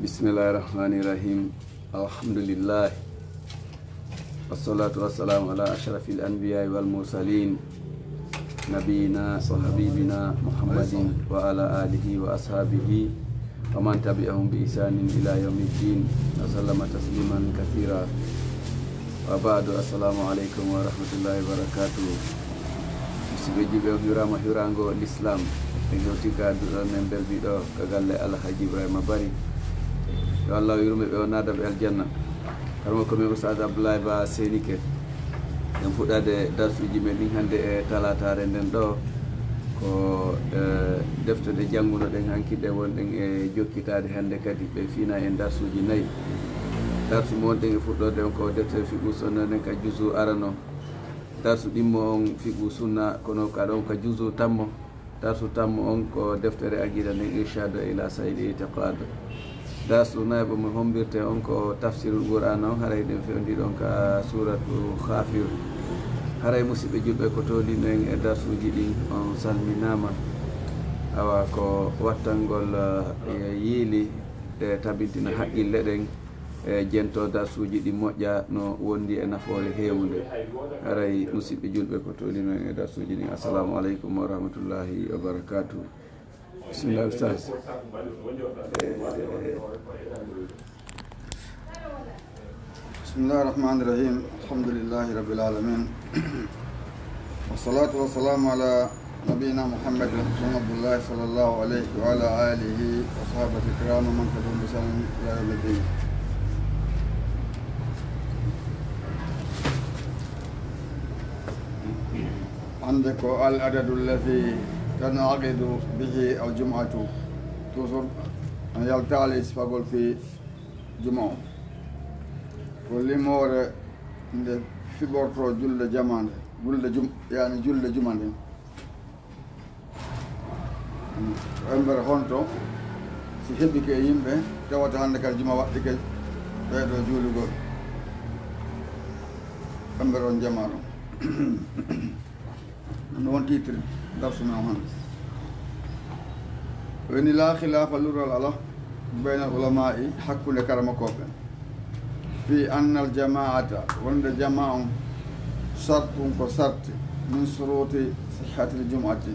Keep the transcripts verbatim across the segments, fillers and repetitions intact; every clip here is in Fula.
بسم الله الرحمن الرحيم. الحمد لله. والصلاة والسلام على أشرف الأنبياء والمرسلين. نبينا وحبيبنا محمد وعلى آله وأصحابه ومن تبعهم بإحسان إلى يوم الدين وسلم تسليما كثيرا. وبعد، السلام عليكم ورحمة الله وبركاته. Musidɓe julɓe, on hiwraama hiwraango l'islam. En hewti ka duɗal men mbelbiɗo ka galle Alhaji Ibrahima Bari. Yo Allah yurme ɓe, o naada ɓe aljanna. Karmo ko men Oustaz Abdoulaye Ba Senike. En fuɗɗade darsuuji men ɗin hannde e talataare nden ɗo. Ko, eh, defte ɗe janngunoɗen hanki ɗe wonɗen e jokkitaade hannde kadi ɓe fina en darsuuji nayi. Darsu mo wonɗen e fuɗɗorde on ko deftere fiqhu sunna nden ka juzu arano. Darsu ɗimmo on fiqhu sunna, kono ka ɗon ka juzu tammo. Darsu tammo on ko deftere aqida nden Irshad ila Sahih I'tiqad. Darsu nayɓo mo hombirte on ko tafsirul Qur'an on, haray ɗen fewndi ɗon ka suratu Ghafir. Haray musidɓe julɓe ko tolino en e darsuuji ɗin, on salminaama. Awa ko wattangol, eh, yiili e tabintina haqqille ɗen. E jento darsuuji ɗi moƴƴa no wondi e nafoore heewunde. Haray musidɓe julɓe ko tolino en e darsuuji ɗin. Assalamu aleykum wa rahmatullahi wa barakatuh. Bismillah, Ustaz. بسم الله الرحمن الرحيم. الحمد لله رب العالمين. والصلاة والسلام على نبينا محمد بن عبد الله صلى الله عليه وعلى آله وصحبه الكرام ومن تبعهم بإحسان إلى يوم الدين. Hannde ko al adadu allazi tan'aqidu bihi al jum'atu. Toujours on yaltaali sifagol fii juma on. Ko limoore nde fiɓortoo julde jama nde, julde jum-, yaani julde juma nden. Mm. Embere honto si heɓike e yimɓe, tawata hannde kadi juma waɗɗike ɓeeɗo juulugol. Embere on jama ɗon. Ɗum won titre darsu men on hannde. Woni la khilafa, lural ala, bayna al ulama'i, hakkunde karamokooɓe, fi anna al jama'ata, wonde jama on, shartun, ko sarti, min shuruti sihhatil jum'ati,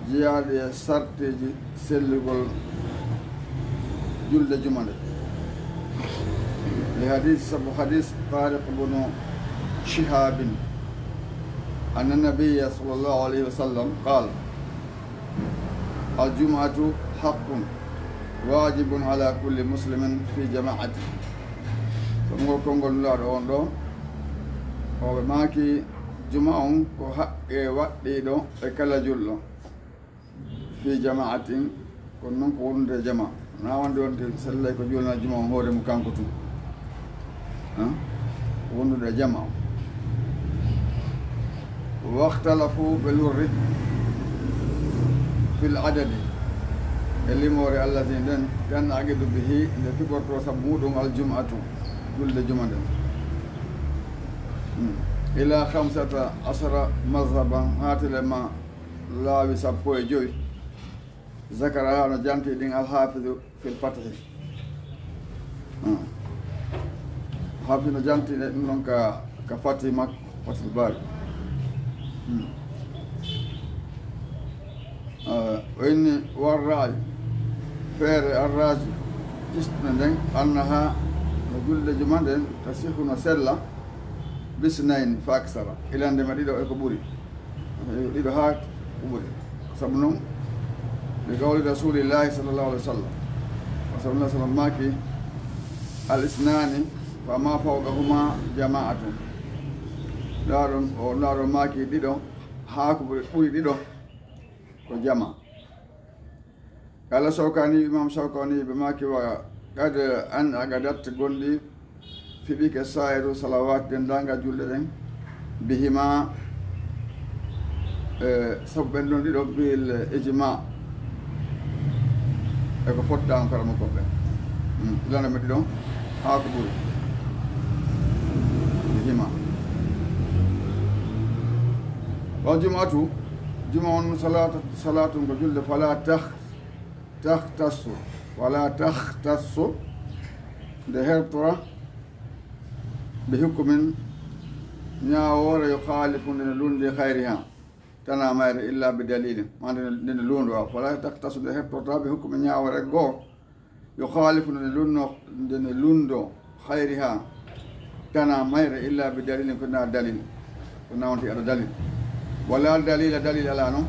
jeyaaɗi e sarteeji sellugol julde juma nde. Li hadis, sabu hadis Tariq ibn Shihabin, anna nabiyya sallallahu alayhi wa sallam qal, al jum'atu haqqun wajibun ala kulli muslimin fi jama'ati. Ko ngol konngol Nulaaɗo on ɗo, o ɓe maaki, juma on ko haqqe waɗɗiiɗo e kala julɗo. Fi jama'atin, kono noon ko wondude e jama. Na wonde wonde sellay ko juulana juma on hoore mum kanko tun. Han? Ko wondude e jama on. Wakhtalafu, ɓe lorri, fil adadi, e limoore allazi nden, tan'aqidu bihi, nde fiɓortoo sabu muɗum al jum'atu, julde juma nden. Hmm. Ila khamsata ashara mazhaban, haa tele ma laawi sappo e joy. Zakaraha no janti ɗin Al-Hafizu fil Fathi. Hmm. Hafizu no janti ɗum ɗon ka, ka Fathi makko, Fathul Bari. Hmm. Eh, o inni Warra'i, feere Arraji, kistunde nden, annaha no julde juma nden, tasihhu no sella, bisnayni fa aksara, ilande ma ɗiɗo e ko ɓuri. Ɗiɗo haa ko ɓuri. Sabu non, li qawli Rasulillahi sallallahu alaihi wasallam. Wa sallallahu alaihi wasallam maaki, al isnani fa ma fawqahuma jama'atun. Nulaaɗo, o Nulaaɗo maaki ɗiɗo, haa ko ɓuri, ɓuri ɗiɗo, ko jama. Kala Shawkani, Imam Shawkani ɓe maaki wa qad an'aqadat, gonɗi fiɓike sa'iru salawat, denndaangal julɗe ɗen, bihima, e sabu ɓen ɗon ɗiɗo, bil ijma, e ko fotta on kala mo ko ɓen. Hmm, ilana ɓe ɗiɗon haa ko ɓuri. Bihima. Wal jum'atu, juma on salatu, salatun ko julde, fala takh-, takhtassu, Wala takhtassu, nde hertora, bi hukmin, ñaawoore, yukhalifu, nde no lunndi, khayriha, tana mayre, illa bi dalilin, ma nde no, nde no lundo. Wala takhtassu, nde hertorta, bi hukmin, ñaawoore goo, yukhalifu, nde no lunno, nde no lundo, khayriha, tana mayre, illa bi dalilin, ko na dalil, ko na wonti ada dalil. Wala dalila, dalil ala non.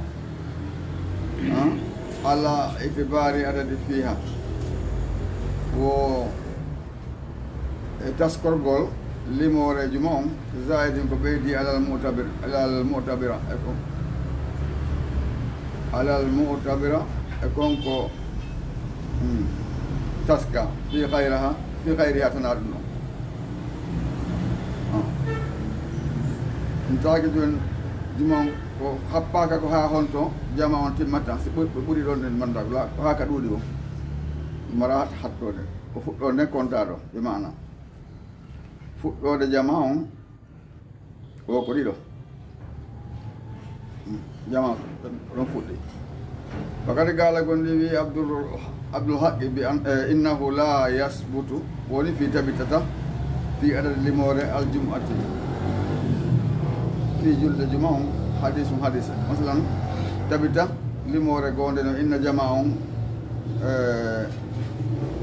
Ha? Ala itibari adadi fiha. Wo e taskorgol limoore juma on, zaidin, ko ɓeydi, alal mu'tabir, alal mu'tabira, e ko, alal mu'tabira, e kon ko, hmm, taska, fi khayraha, fi khayriha, tana ɗum ɗon. Ah. Ɗum taaki jooni, juma on ko happaaka ko haa honto jama on timmata, si ɓuri, ɓuri ɗon nden manda, ko haa ka ɗuuɗi on. Mara hat-, hattoode. Ko fuɗɗoode nden kontaa ɗo, bi maana. Fuɗɗoode jama on, o ko ɗiɗo. Jama ɗon fuɗɗi. Wa kadi qala, gonɗi wi Abdul, Abdul Haqqi bi an, eh, innahu la yasbutu, woni fi tabitata, fi adadi limoore al jum'ati. Fi julde juma on, hadisun hadis. Masalan, tabita limoore gonde no inna jama on, eh,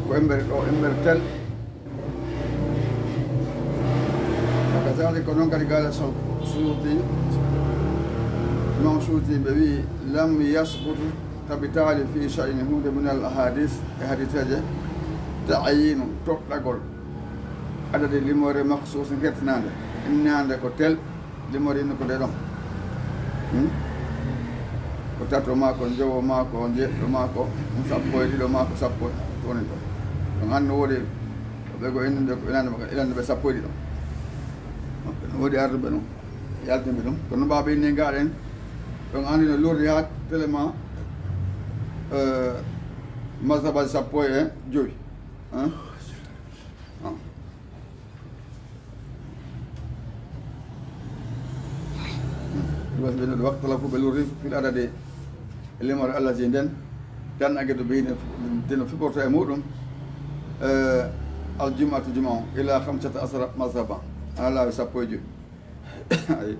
ko embere ɗo, embere tel. Wa kadhalika, ko non kadi qala Su-, Suyuti, Imam Suyuti ɓe wi, lam yasbut, tabitaali fi shay'in, huunde min al ahadis, e hadiseeje, ta'yinu, toɗɗagol, adadi limoore makhsus, hertinaande, innaande ko tel, limoore inno ko nde ɗon. Hmm? Ko tato maa ko njowo maa ko jeɗɗo maa ko sappo e ɗiɗo maa ko sappo, ko woni ɗon. Ɗon anno woodi Ɓe ko innde ko inande makko, inande ɓe sappo e ɗiɗo. No woodi arduɓe ɗum, yaltinɓe ɗum. Kono ɓaaɓe inni ngaɗen, ɗon anndi no lorri haa télé ma, eh, mazhabaji sappo e jowi. Hein? Ah. Ɗum waɗi ɓe no waktalafu, ɓe lorri fil adadi. E limore Allah si nden, tan agedo be hino, deno fiɓorto e muɗum, eh, al jum'atu, juma on, ila khamsata asara mazhaba, ala laawi sappo e jowi. Ay,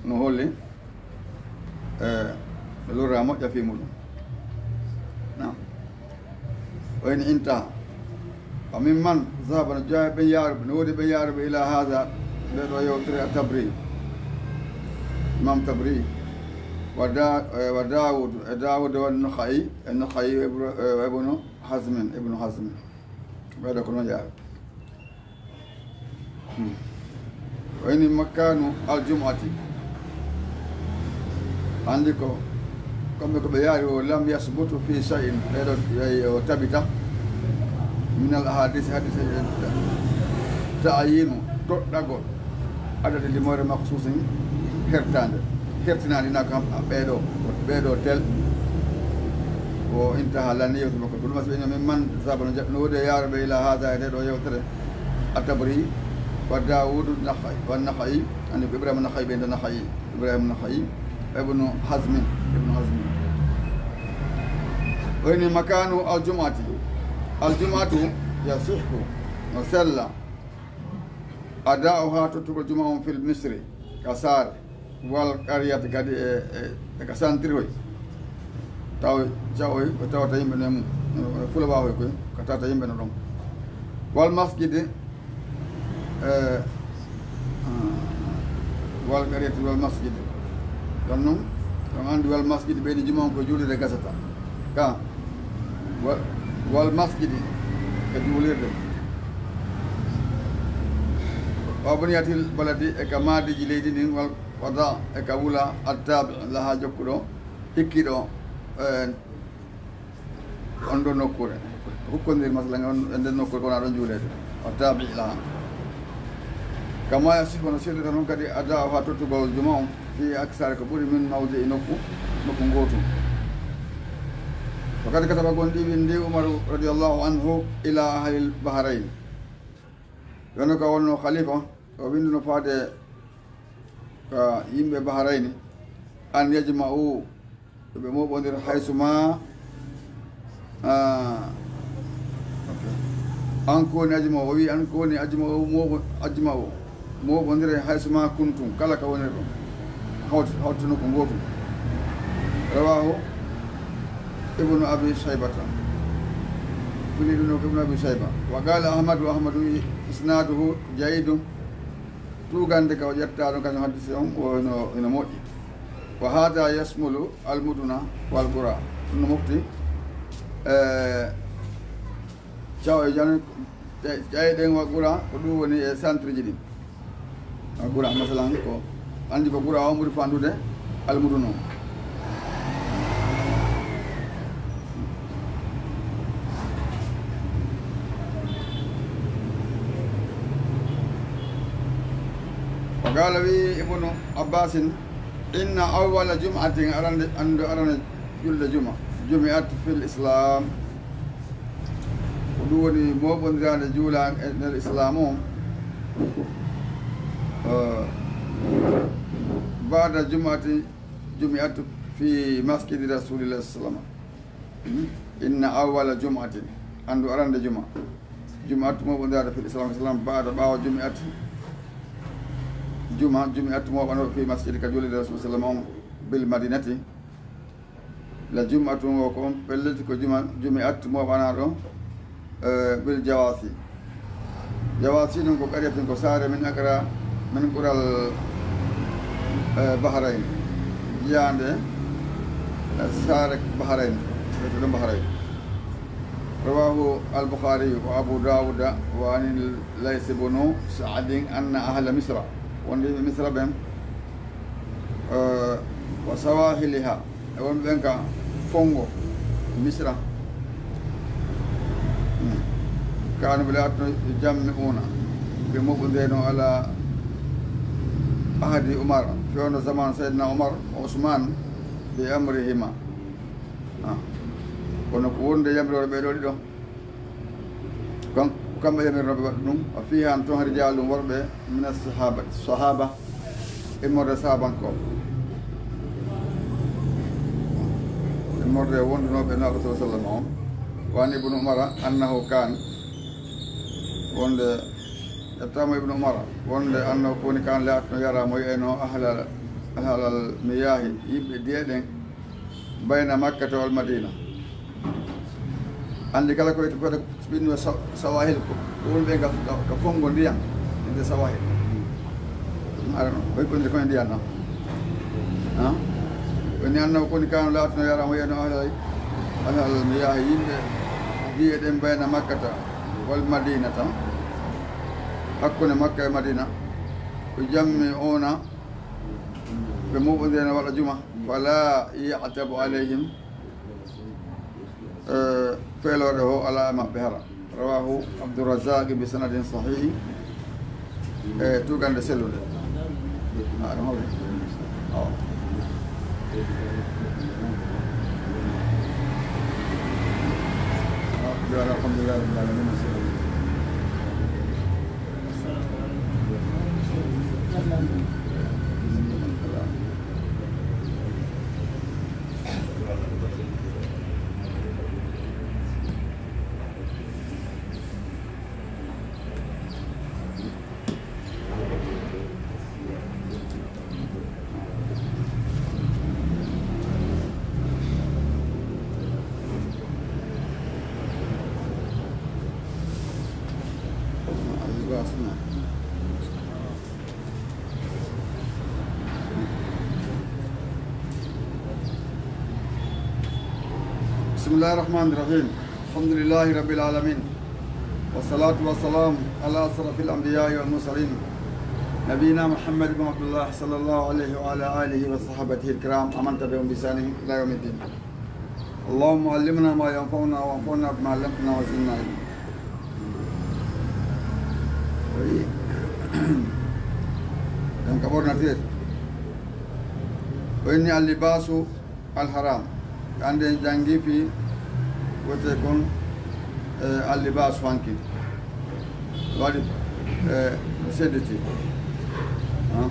no holli, eh, ɓe lorra moƴƴa fi muɗum. Naam. Wa in intaha. Wa mimman zahaba, no jeyaa ɓen yaaruɓe, no woodi ɓen yaaruɓe ila haza, nde ɗo yewtere, a Tabri, Imam Tabri, wa Da-, eh, wa Dawud, e Dawud wa Nakha'i, e Nakha'i, wa Ibra-, eh, wa Ibnu Hazmin, Ibnu Hazmin. Ɓeɗo ko non yaaruɓe. Hmm. Wa in makanu al jum'ati. Anndi ko, kamɓe ko ɓe yaari o, lam yasbutu fi shay'in, ɓeɗo yahi o tabita, min al ahadis, hadis, ta'yinu, toɗɗagol, adadi limoore makhsusin, hertande, hertinaandi na kam, a ɓeɗo, ɓeɗo tel, o intaha, lanni yewtu makko. Ɗum mas ɓe min man zaba no jaɓ-, no woodi e yaaruɓe ila haza e nde ɗo yewtere, a Tabri, wa Dawudu Nakha'i, wa Nakha'i, anndi ko Ibrahima Nakha'i ɓe nde Nakha'i. Ibrahim Nakha'i, Ibnu Hazmin, Ibnu Hazmin. O ini makanu al jum'ati. Al jum'atu yasihhu, no sella. Ada'uha, tottugol juma on fil misri, ka saare. Wal qariyati kadi e, e, e ka santiroy. Taw, cawoy, o tawata yimɓe no e mum. No, no fula wawoy koy, ka tawata yimɓe no ɗon. Wal masjidi, Eh, ah, wal qariyati wal masjid. Ɗon non, ɗon anndi wal masjid ɓeydi juma on ko juulirde gasata. Ka, wa-, wal masjidi, ka juulirde. Wa buniyatil baladi, e ka maadiji leydi ndin, wal wada, e ka wula, attabi, laha jokkuɗo, hikkiɗo, eh, on ɗo nokkuure. Hukkondir, masalan, on e nder nokkuure ko wona ɗon juuleede. O taabi laha. Kama yasihhu, no sellirta noon kadi ada'uha, tottugol juma on, fi aksara, ko ɓuri min mawdi'i, nokku, nokku ngootu. Wa kadi kataba, gonɗi winndi Umaru radiyallahu anhu ila ahlil Bahrain. Yono ka wonno khalifa, o winnduno faade ka yimɓe Bahrayni, an yajma'u, yo ɓe mooɓondir, haysuma, ah, An ko woni ajma'u, o wi an ko woni ajma'u, moɓo-, ajma'u, moɓondire, haysuma kuntum, kala ka wonirɗon. Hawti, hawtino ko gootum. Rawahu Ibnu Abi Shaybata. Fili ɗum ko Ibnu Abi Shayba. Wa qala Ahmadu, Ahmadu wi, isnaduhu jayyidun. Tugande ka o ƴetta ɗon kañum haddisi on, o ino, ino moƴƴi. Wa hada yasmulu al muduna wal qura. Ɗum no mofti, eh, cawo e jan, ƴay-, ƴayɗen wa qura, ko ɗum woni e centre ji ɗin. Wa qura, masalan, ko anndi ko qura on ɓuri fandude almudun on. O qala wi Ibnu Abbasin, inna awwala jum'atin, arande, anndo arande julde juma, jumi'at fil Islam. Ko ɗum woni moɓondiraande juula e nder Islam o. Eh, ba'da jum'ati jumi'at fi masjidi Rasulillah sallallahu alaihi wasallam. Hmm? Inna awwala jum'atin, anndo arande juma. Jum'at moɓondiraade fil Islam, Islam, ba'da, ɓaawo jumi'at, juma, jumi'at moɓano fi masjidi ka julde Rasul sallallahu alaihi wasallam on bil Madinati. La jum'atun, o ko on pelliti ko juma, jumi'at moɓanaɗo, eh, bil Jawasi. Jawasi ɗum ko qaryatin, ko saare min Akra, min qural, eh, Bahrain. Jiyande, eh, saare Bahrain, wiyete ɗum Bahrain. Rawahu al-Bukhari wa Abu Dawuda wa anil Lays ibn Sa'din anna ahla Misra. Wonde yimɓe Misra ɓen, eh, wa sawahiliha, e wonɓe ɓen ka fongo Misra. Hmm. Kanu ɓe laatno jammi'una, ɓe moɓodeno ala ahdi Umar, fewndo zaman Sayyidina Umar, Usman, bi amrihima. Ah. Kono ko wonde yamiroore ɓee ɗoo ɗiɗo. Kan-, ko kamɓe yamirnooɓe waɗde ɗum. Wa fiiha, an toon rijalun, worɓe, mina sahabati, sahaba, immorde sahabankooɓe, immorde wondunooɓe e Nulaaɗo sallallahu alaihi wasallam on. Wa an Ibnu Umara annahu kan, wonde, ƴettaama Ibnu Umara, wonde annahu ko woni kan laatno yara mo yi'ayno ahlal, ahlal miyahi, yimɓe diye ɗen, bayna Makkata wal Madina. Anndi kala ko wiyetee fewde so ɓe inni sa-, sawahil ko, ko woni ɓe ka, ka, ka fongo ndiyan, inde sawahil. Ara no, koy ko nder ko ndiyan non. Ha? Woni annahu koni kano laatino yara mo yeno ahlal, ahlal miyahi yimɓe diye ɗen bayna Makkata wal Madinata. Hakkunde Makka e Madina. Ko jammi ona ɓe moɓodire no waɗa juma. Fala ya'tabu alayhim. Eh, feloore o alaa e maɓɓe hara. Rawahu Abdurrazzaq bi sanadin sahih. Eh, tugande sellude. Ah, ɗum hawri. Awa. Ah, alhamdulillahi rabbil alamin. بسم الله الرحمن الرحيم. الحمد لله رب العالمين. والصلاة والسلام على أشرف الأنبياء والمرسلين. نبينا محمد بن عبد الله صلى الله عليه وعلى آله وصحبه الكرام ومن تبعهم بإحسان إلى يوم الدين. اللهم علمنا ما ينفعنا وانفعنا بما علمتنا وزدنا علما. Oui. Donc, abord, nature. O inni al-libasu al-haram. Ande en janngi fi wiyetee kon, eh, al-libasu hanki. Waɗi, eh, sedditi. Ha?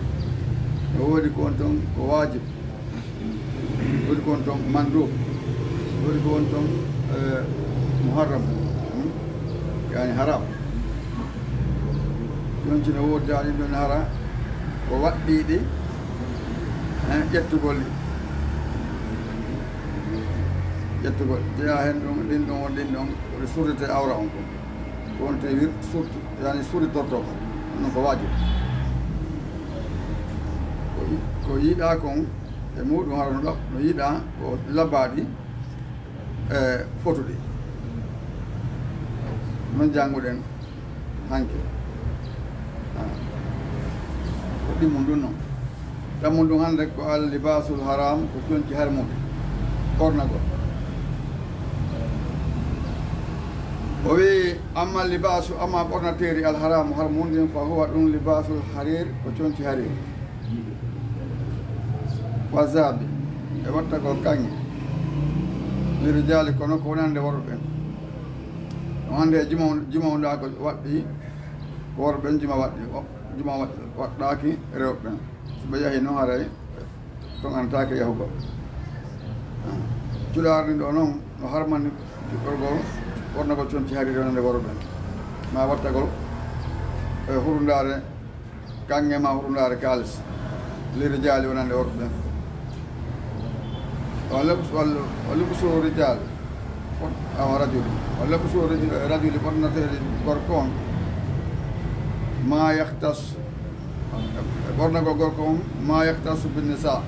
No woodi ko on ton ko waajib. Woodi ko on ton mandub. Woodi ko on ton, eh, muharram. Hmm? Yani haram. Conci no woodi daaɗi ɗon hara ko waɗɗiiɗi, eh, ƴettugol ɗi. Ƴettugol, jeyaa heen ɗum, ɗin ɗon, ɗin ɗon, ko ɗi surrete awra on kon. Ko on te wir-, surti, yani surritorto kon. Ɗum ko waajib. Ko yi-, ko yiɗaa kon e muɗum hara no ɗo, no yiɗaa ko labaaɗi, e fotude. Non jannguɗen hanke. Ah. Ko ɗimmun ɗum non. Ɗammun ɗum hannde ko al libasul haram, ko conci harmude. Ɓornagol. O wi, amma libasu, amma ɓornateeri al haramu, harmude, fa huwa ɗum libasul harir, ko conci harir. Wa zabi, e wattagol kaŋŋe. Li rijali, kono ko wonande worɓe ɓen. No hannde e juma, juma wonɗaa ko waɗɗi ko worɓe ɓen, juma waɗɗi, o, juma waɗ-, waɗɗaaki rewɓe ɓen. So ɓe yahi noon haray, toŋantaake yahugol. Ah. Cuɗaari ɗo noon no harmani cuɗɗorgol, ɓornagol conci hari wonande worɓe ɓen. Ma wattagol, e hurundaare kaŋŋe ma hurundaare kaalis, li rijaali wonande worɓe ɓen. Wa labsu, wal-, wa labsu rijaal, awa rajuli. Wa labsu rij-, rajuli, ɓornateeri gorko on, ma yahtas, ɓornagol gorko on, ma yahtasu bin nisa,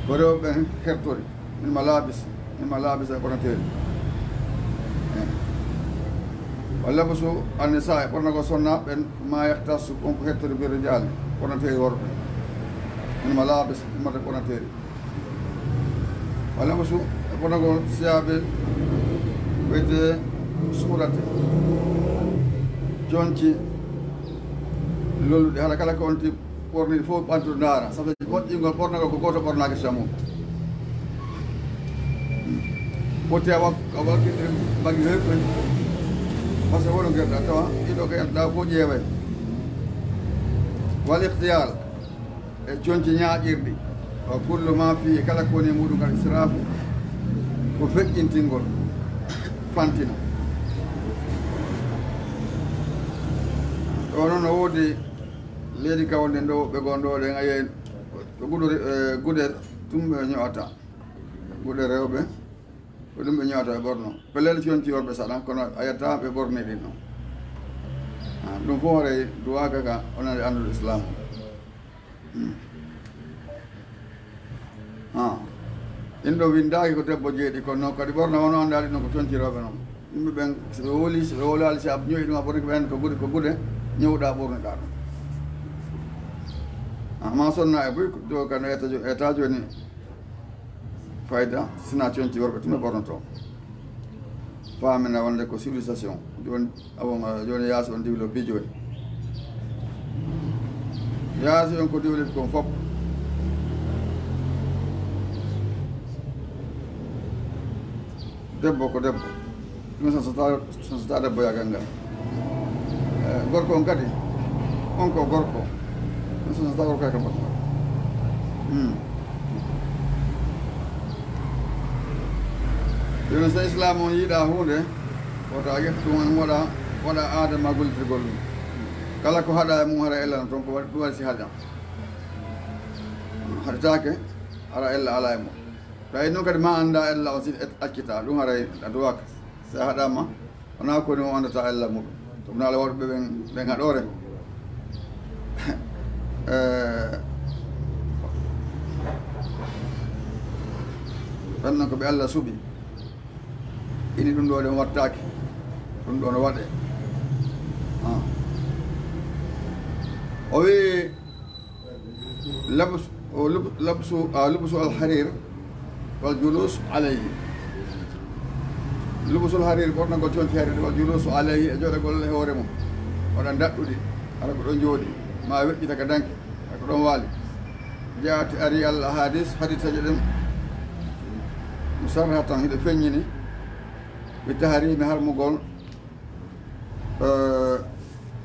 ko rewɓe ɓen hertori. Min malabis, min malabis e ɓornateeri. Eh. Wa labsu annisa e ɓornagol sonnaaɓe ɓen, ma yahtasu, on ko hettori bi rijaali, ɓornateeri worɓe. Min malabis, immata ɓornateeri. Wa labsu e ɓornagol siyaabe wiyetee surati. Conci lolluɗi, hara kala ko on ti ɓorniiɗi fof ɓantude ndaara. Sabu moƴƴingol ɓornagol ko gooto ɓornaaki samu. Woti a wak-, a wakkitiri bagi heɓɓe. Parce que wolo gerɗa tawa ɗiɗo ko yalta fof ƴeeway. Wal ikhtiyal e conci ñaaƴirɗi. Wa kullu ma fi, kala ko woni e muɗum kadi israfu, ko feƴƴintingol, fantina. Ɗo noon no woodi leydi ka wonɗen ɗo, ɓe gon ɗo ɗen a yiyay ko guɗo, eh, gude tum ɓe ño'ata. Gude rewɓe, ko ɗum ɓe ño'ata ɓe ɓorno. Pelel conci worɓe saɗa, kono a yetta ɓe ɓorni ɗin ɗon. Ah, ɗum fof haray duwaaka ka onande anndude Islam. Hmm. Ah. Ɗin ɗo winndaaki ko debbo jeeɗi, kono noon kadi ɓorna wonoo anndaali ɗum ko conci rewɓe noon. Yimɓe ɓen, so ɓe woli, so ɓe wolaali, si a ño'i ɗum, a ɓorni ko ɓen ko gude, ko gude, ñowɗa ɓornuɗa ɗum. Ah, ma sonna e buy, ko do ka no eta jo-, eta jooni fayda, sina conci worɓe tun ɓe ɓornoto. Faamina wonde ko civilisation. Jooni, awon, eh, jooni yaasi on développé jooni. Yaasi on ko développé kon fop. Debbo ko debbo. Ɗum sansata, sansata debbo ya ganngal. Eh, gorko on kadi, on ko gorko. Ɗum sansata gorko ya kam. Hmm. Jooni so Islaam on yiɗa huunde, wota a ƴettu ɗum on waɗa, waɗa aada ma gollitirgol ɗum. Kala ko haɗa e mum hara ella no toon ko waɗi, ɗum waɗi si haɗa. Haɗitaake, hara ella ala e mum. Tawi noon kadi ma annda ella on si et-, accita, ɗum haray a duwaaka. Si a haɗaama, wonaa ko ni o anndata ella muɗum. Ɗum naala waɗuɓe ɓen, ɓen haɗoore. Eh, ɓen noon ko ɓe Allah suɓi. Ini ɗum ɗo ɗen wattaaki. Ɗum ɗo no waɗee. Ah. O wi, Labs-, o lub-, labsu, a, lubsu al harir wal julus alayhi. Lubsul harir, ɓornagol conci harir, wal julusu alayhi, e jooɗagol e hoore mum. Waɗa daɗɗuɗi, hara ko ɗon jooɗi, ma weƴƴita ka danki, hara ko ɗon waali. Jaati ari al ahadis, hadisaji ɗin, musarrahatan, hiɗo feññini, bi tahrimi, harmugol, Eh,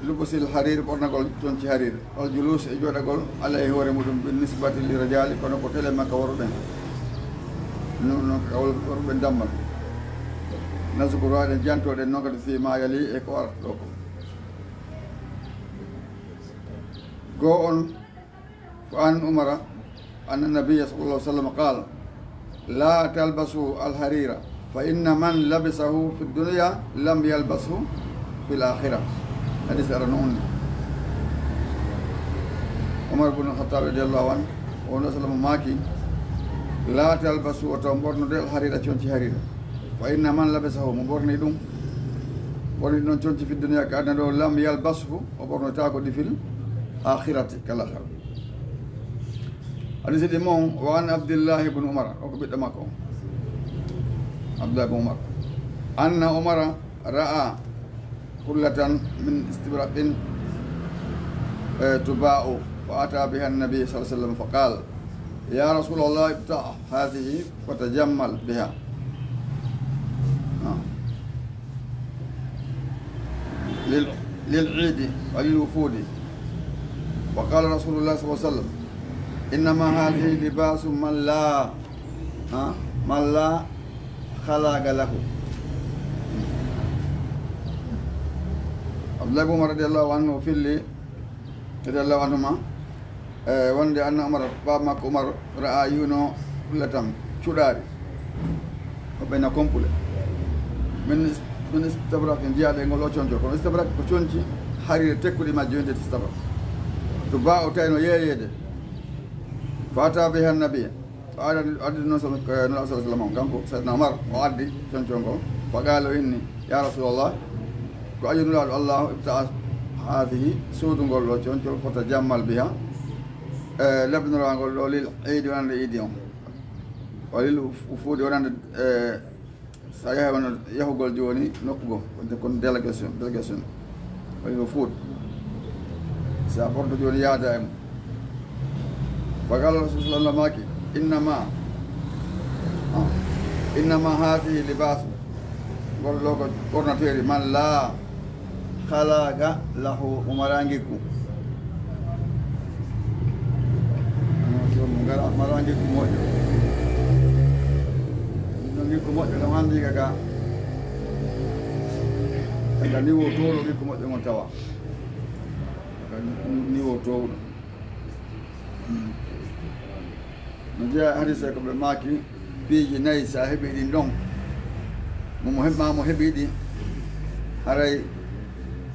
lubusil harir, ɓornagol conci harir, wal julus, e jooɗagol alayhi, hoore muɗum, bin nisbati li rijali, kono ko tele makka worɓe ɓen. Non, non ka wor-, worɓe ɓen dammal. نذكرها, ɗen jantoɗen noon kadi, فيما يلي, e ko arata ɗo ko. Goo on, ko an Umara, أن النبي صلى الله عليه وسلم قال: لا تلبسوا الحرير، فإن من لبسه في الدنيا لم يلبسه في الآخرة. Hadis ara noon ni. Umar ibn Khattab radiyallahu anhu, o no sallam maaki: لا تلبسوا, wata on ɓornude, الحرير, conci hariira. فإن من لبسه, mo ɓorni ɗum, ɓorni ɗum conci, في الدنيا, ka aduna ɗo, لم يلبسه, o ɓornotaako ɗi في الآخرة, ka lahara. Hadisi ɗi mon, وعن عبد الله بن عمر, o ko ɓiɗɗo makko, Abdullah ibn Umar, أن عمر رأى حلة من استبرق، آه، تباع، فأتى بها النبي صلى الله عليه وسلم فقال: يا رسول الله، ابتع هذه وتجمل بها. آه. لل-، للعيد وللوفود. وقال رسول الله صلى الله عليه وسلم: إنما هذه لباس من لا، ها؟ من لا خلاق له. Abdullah ibn Umar radiyallahu anhu o filli, radiyallahu anhuma, e wonde anna Umar, baaba makko Umar, ra'a, yi'uno, hullatan, cuɗaari, ko ɓeyna kompule, min is-, min istabraq, jiyaaɗo e ngol o conco. Kono istabraq ko conci hariire tekkuɗi majji, wiyetee istabraq. Tubaa'u, tawi no yeeyeede. Fa ata biha nabiyya. O addi, addi noon so, eh, Nulaaɗo sallallahu alaihi wasallam, kanko Sayyidina Umar, o addi conco ngol. Fa qaala, o inni: "Ya Rasulallah, ko ayu Nulaaɗo Allah, ibta haadihi, soodu ngol ɗo concol, fota jammal biha, eh, lebnorangol ɗo lil iidi, wonande iidi on. Wa lil wufuudi, wonande, eh, so a yahi, wona yahugol jooni nokku goo, wonde kon délégation, délégation. Wa lil wufuud. So a ɓorto jooni yaada e mum." Fa qaala Rasul sallallahu alaihi wasallam, maaki: "Innama, ah, innama haadihi libaasu." Ngol ɗo ko ɓornateeri man laa halaaqa lahu, mo maraa ngikku. Mo maraa ngikku moƴƴo. No ngikku moƴƴo ɗon anndi ka, ka, ka niveau towɗo ngikku moƴƴo ngon tawa. Ka niveau towɗo. No jeyaa e hadise ko ɓe maaki, piiji nayi, so a heɓii ɗin ɗon, mo, mo heɓ-, ma mo heɓii ɗi, haray,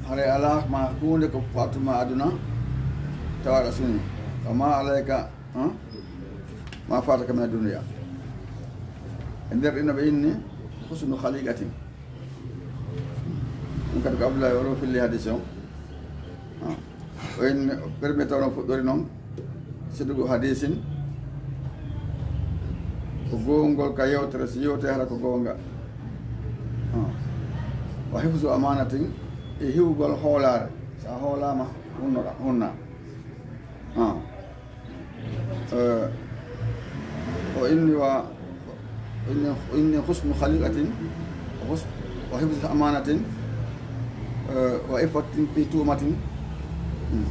haray alaa ma huunde ko faatuma aduna, tawa aɗa suñi. Wa ma alayka, ah, ma faataka mina dunya. E nder ɗin no ɓe inni husnu khaliqatin. Ɗum kadi ko Abdullahi o ɗo filli hadis on. Ah. O inni, permettre on fuɗɗori noon, sidqu hadisin, ko goongol ka yewtere, si yewte hara ko goonga. Ah. Wa hifzu amanatin, e hiwgol hoolaare. So a hoolaama, hunnoɗa, hunnaa. Ah. Eh, o inni wa, inni, inni husnu khaliqatin, wa hus-, wa hifzu amanatin, eh, wa iffatin fi tumatin. Hmm.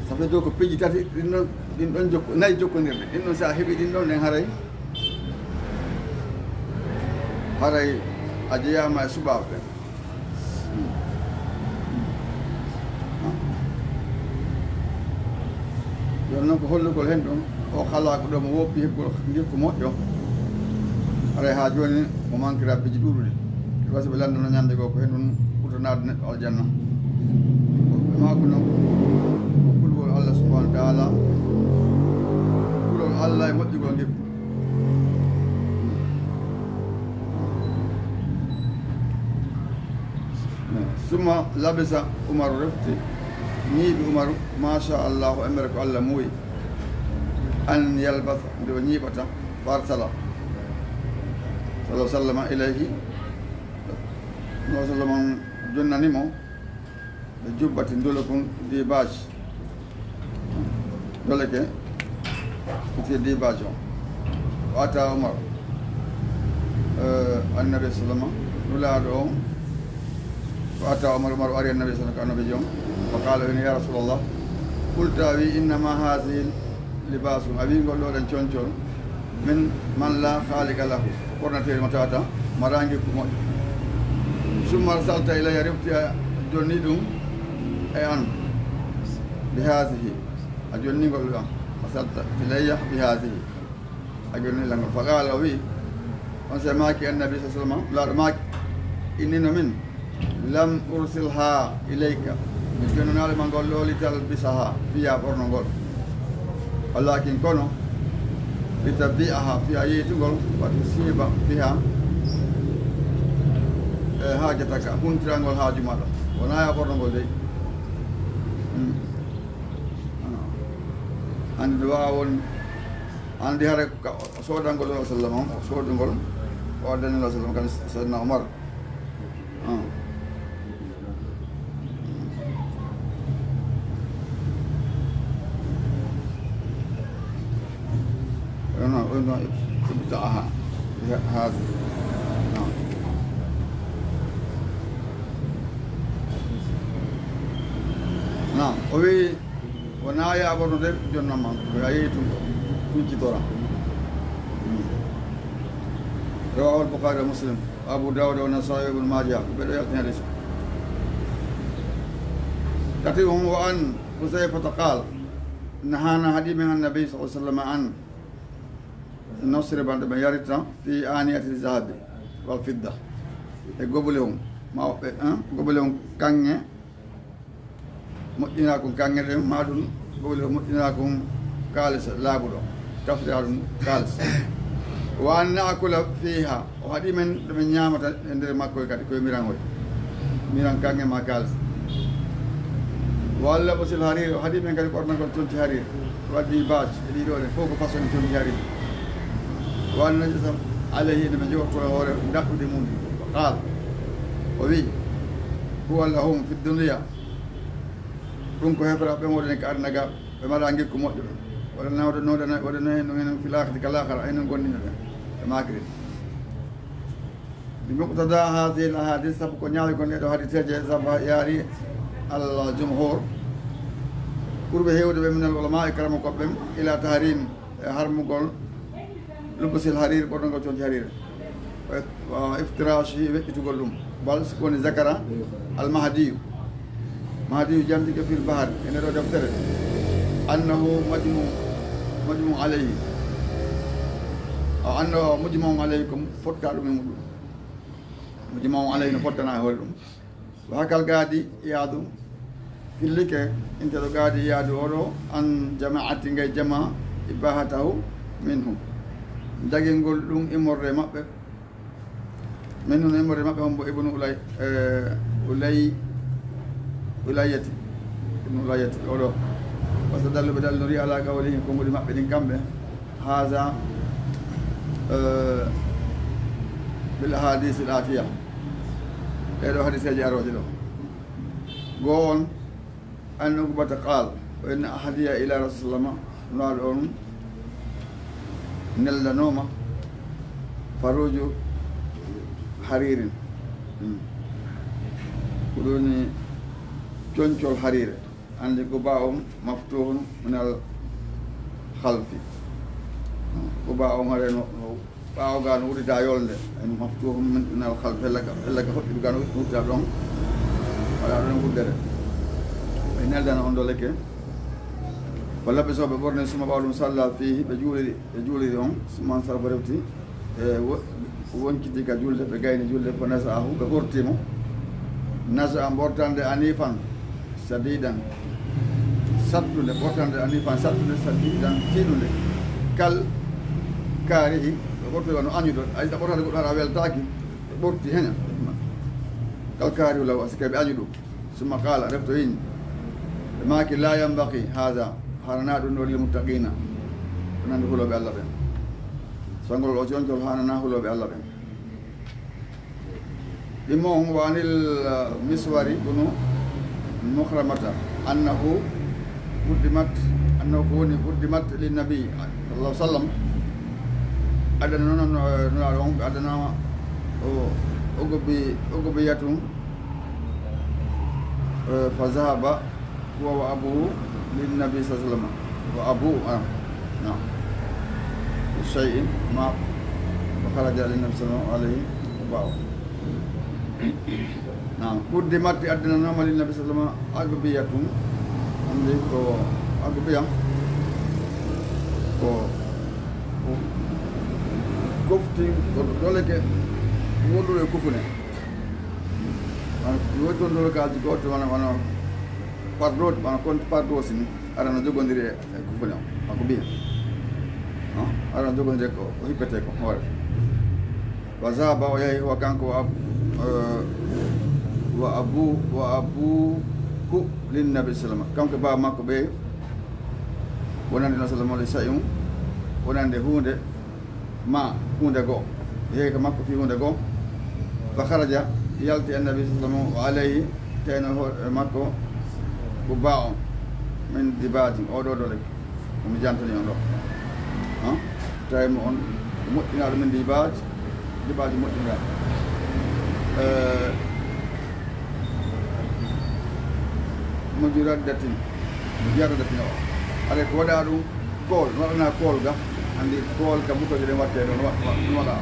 Ça fait donc ko piiji tati, ɗin ɗon, ɗin ɗon jokko-, nayi jokkondirɗe. Ɗin ɗon, so a heɓii ɗin ɗon, nden haray, haray a jeyaama e suɓaaɓe ɓen. Jooni noon ko hollugol heen ɗum, o halaaku ɗo mo woppi heɓgol ngikku moƴƴo. Haray haa jooni mo mankira piiji ɗuuɗuɗi. Ɗi wasi ɓe lanndano ñande goo ko heen ɗum ɓurta naatde neɗɗo aljanna. Ɓe maaku noon ko kulgol Allah subhanahu wa taala, kulol Allah e moƴƴugol ngikku. Summa labisa Umaru, refti, ñiiɓi Umaru, masha Allahu, embere ko Allah muuyi, an yalbasa, nde o ñiiɓata, fa arsala, sallallahu alaihi wasallam, ilayhi, sallallahu alaihi wasallam jonnani mo, ɓe jubbati ndolokun dibaaj. Ndoleke, ɓe dibaaj on. Wa ata Umar, eh, annabi sallama, Nulaaɗo on. Wa ata Umar, Umar ari annabi sallama, ko annabi on. Fa qaala, o inni: "Ya Rasulallah, qulta, a wi, innama hazihi libaasun, a wi ngol ɗo ɗen concol, min man la khaliqa lahu, ko ɓornateeri mo tawata maraa ngikku moƴƴo." Summa arsalta ilayya, refti a jonni ɗum e an, bi haasihi, a jonni ngol ɗo, arsalta ilayya bi haasihi, a jonni lan ngol. Fa qaala, o wi, on se maaki annabi sa sallam, laaɗo maaki, inni no min, lam ursilha ilayka, mi jonnanaali ma ngol ɗo li talbisaha, fiya ɓorno ngol. Walakin kono, li tabi'aha, fiya yeytugol, wa tusiba biha, e haajataka, huntirangol haaju maɗa. Wona ya ɓorno ngol dey. Hmm. Ah. Andi no wawa won, andi hara ka, o soodangol ɗo sallam on, o soodungol, o addani ɗo sallam kan Sayyidina Umar. Ah. Ono, ono, ibta'aha. Ya, hazi. Naam. Naam. O wi, wona ya ɓorno de, jonnam man. Ko ya yehi tun, tun ci tora. Hmm. Rawahu al-Bukhari wa Muslim. Abu Dawud wa Nasa'i wa Ibn Majah, ko ɓe ɗo yaltini hadis. Tati on, wa an Huzayfata qal, nahana, haɗi men annabi sallallahu alaihi wasallam an nasriba, nde ɓe yarita, fi aniyati zahabi wal fidda, e gobule on, ma o ɓe, hein, gobule on kaŋŋe, moƴƴinaa kon kaŋŋe ɗen, maa ɗum gobule o moƴƴinaa kon kaalis laaɓuɗo, tafriyaa ɗum kaalis. Wa an naakula fiiha, o haɗi men ɗo min ñaamata e nder makko e kadi, koye miran oy. Miran kaŋŋe maa kaalis. Wa an labsil hariir, o haɗi men kadi ɓornagol conci hariir. Waddi baaj e ɗiɗo ɗen, fof ko façon conci hariir. Wa an najlisa alayhi, ene men jogorto e hoore daɗɗude mum ɗi. Qaal, o wi, huwa lahum fi dunya, ɗum ko heɓra ɓe wonani ka aduna ga, ɓe mbaɗa ngikku moƴƴo ɓe. Waɗana, waɗana, waɗana, waɗana heen ɗum heen fil aakhirati kal aakhira, heen no gonnino ɓe, ɓe maakiri. Bi muqtada haadihil ahaadiis, sabu ko ñaawi kon ɗeɗo hadiseeje, sabu yaari al jumhuur, ɓurɓe heewde ɓe minal ulamaa e karamokooɓe ɓen, ila tahriim, e harmugol lubsil hariir, ɓornugol conci hariir, wa iftiraashi, weƴƴitugol ɗum. Bal, si ko woni zakara al mahdiyu, mahdiyu jantike fil bahar, e nder o deftere, annahu majmu, majmu alayhi, aw annahu mujmaun alayhi, ko fotta ɗum e muɗum. Mujmaun alayhi, no fottana e hoore ɗum. Wa hakal gaadi Iyaadu, fillike, inteɗo gaadi Iyaadu oɗo, an jama'ati, ngay jama, ibahatahu minhum, dagingol ɗum immorde maɓɓe, minhum, immorde maɓɓe, hombo ibnu Ulay, eh, Ulay, Ulayati, ibnu Ulayati oɗo. Parce que dalluɓe dallori ala qawlihi, ko ngudi maɓɓe ɗin kamɓe. Haza, eh, bil ahadith al atiya. Ɗeɗo hadiseeji arooje ɗo. Goo on, an Uqbata qaal, o inna ahadiya ila Rasul sallama, Nulaaɗo on neldanooma faruuju hariirin. Hmm. Ko ɗum woni concol hariire. Anndi quba on maftuhun min al khalfi. Quba on hare no, no ɓaawo ga no wuddita yolnde. En maftuhun min, min al khalfi. Hella ga, hella ga hoɗɗiɗo ga no wuddita ɗon. Waɗa ɗon wuddere. Ɓe neldana on ɗo lekke. Ko labbi so ɓe ɓorni suma ɓaawo ɗum salla fiihi, ɓe juuliri, ɓe juuliri on. Suma sarafa refti. E wo-, wonciti ka julde, ɓe gayni julde, fa nasaahu, ɓe ɓorti mo. Nasaa ɓortande anifan, sadidan, sattunde, ɓortande anifan, sattunde, sadidan, tiiɗunde. Kal kaarihi, ɓe ɓorti wano añuɗo, a yiɗa ɓortande goɗɗo hara a weltaaki, ɓe ɓorti heña. Kal kaarihi law, a sikka ɓe añu ɗum. Summa qaala, refto hini. Ɓe maaki, laa yanbaghi haadha, haananaa ɗum ɗo lil muttaqiina. Ko nandi hulooɓe Allah ɓen. Songol o joncol haananaa hulooɓe Allah ɓen. Ɗimmo on wa anil, uh, Miswari bunu Mukhramata, annahu quddimat, annahu ko woni quddimat lin nabi, sallallahu alaihi wasallam. Adana noon, uh, Nulaaɗo on, ɓe adanaama o, o gobbi, o gobbi yatun. Eh, fa zahaba huwa wa abuhu lin nabi sallallahu alaihi wasallam. Wa abuhu, ah, naam. Bi shay'in ma, wa kharaja lin nabi sallallahu alaihi wa bahu. Naam, quddimat, addinanaama li nabi sallam agbiya tun. Anndi ko agbiya? Ko, ko kofti, ko doleke, wondude e kufune. Wano, woni toon dolekaaji gooto, wano, wano pardooji, wano konti pardoosi ni, ara no jogondiri e, e kufune o, agbiya. No? Ara no jogondiri ko, ko hippetee ko, hoore. Wa zahaba, o yahi, wa kanko, wa ab-, eh, wa abu, wa abuhu lin nabi sallam. Kanko e baaba makko ɓe wonande no sallam li shay'un, wonande huunde ma huunde goo. Yehi ka makko fii huunde goo. Fa kharaja, yalti annabi sallam wa alayhi, tawi no hoore makko ko ba on min dibajin, oo ɗoo doleke. Ko mi jantani on ɗoo. Han? Tawi mo on moƴƴinaaɗo min dibaj, dibaj moƴƴinaaɗo. Eh, mujarradatin, mujarradatin o. Aɗa ko waɗa ɗum kool, no waɗanaa kool ga, anndi kool ka butoje ɗen waɗtee ɗoo, no wa-, wa-, no waɗa.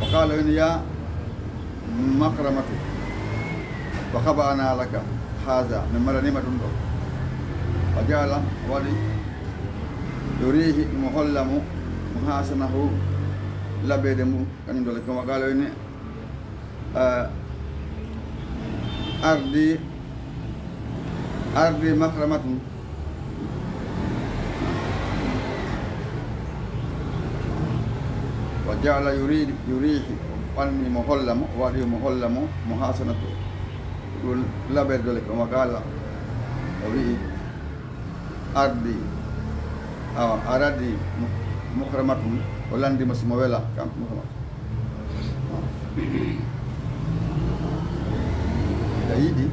Wa qala, o inni, ya Makhramatu, fa khaba'na laka haza, min maraniima ɗum ɗoo. Wa ja'ala, waɗi, yurihi, mo holla mo, muhasanahu, labeede mum, kañum doleke. Wa qala, o inni, eh, ardi, ardi Makhramatun. Wa ja'ala yuridu, yurihi, o ɓanni mo holla mo, o waɗi mo holla mo, muhasanatu, ɗum labeede doleke. Wa qala, o wi'i, ardi, awa, aradi Mu-, Mukhramatun, o lanndi mo si mo wela, kanko Mukhramatun. Ɓe yiɗi.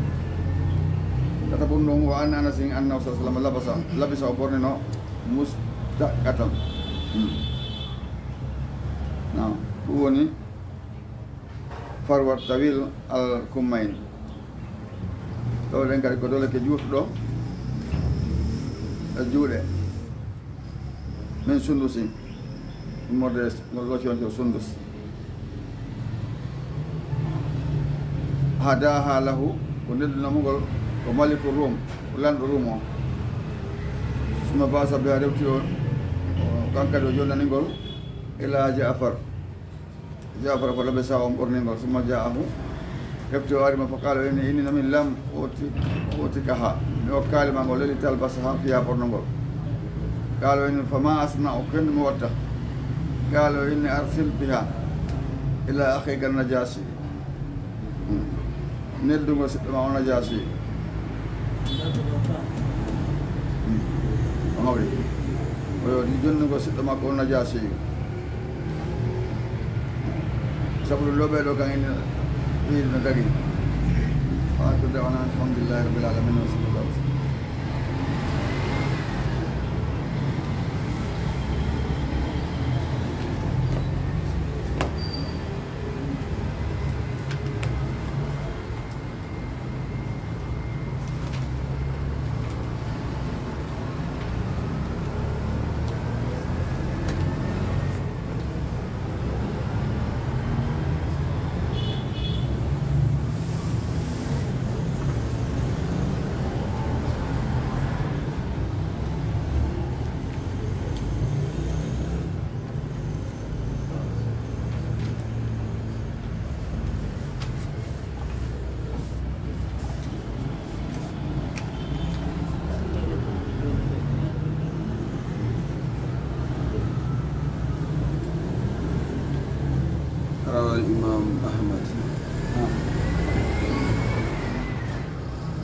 Kata bun ɗum, wa an Anasin annahu sallallahu alaihi wasallam labasa, labisa, o ɓornino mustaqatan. Hmm. Naam, ɗum woni farwa tawil al kummayn. Ɗo ɗen kadi ko doleke juutuɗo e juuɗe. Min sundusi, immorde ngol ɗo conco sundus. Hadaha lahu, ko neddunoo mo ngol ko Maliku Rum, ko lanɗo Rum o. Summa ba'asa biha, refti o, o, kankadi o jonnani ngol ila Ja'far. Ja'far fa labisa, on ɓorni ngol. Summa ja'ahu, hefti o ari mo, fa qala, o inni, inni min lam uti, utikaha, mi okkaali ma ngol, li talbasaha, fiya ɓorno ngol. Qala, o inni, fama asna'u, ko honɗum mi watta? Qala, o inni, arsil biha ila akhika Najashi. Hmm. Neddugol siɗɗo ma o Najaasi. Hmm. O hawri. O yo jonnugol siɗɗo makko o Najaasi. Sabu ɗum ɗo ɓee ɗo kan ina ɓeydi no dagi. Wa akhiru da'wana alhamdulillahi rabbil alamin. Wa sallallahu alaihi wasallam. رواه الإمام أحمد.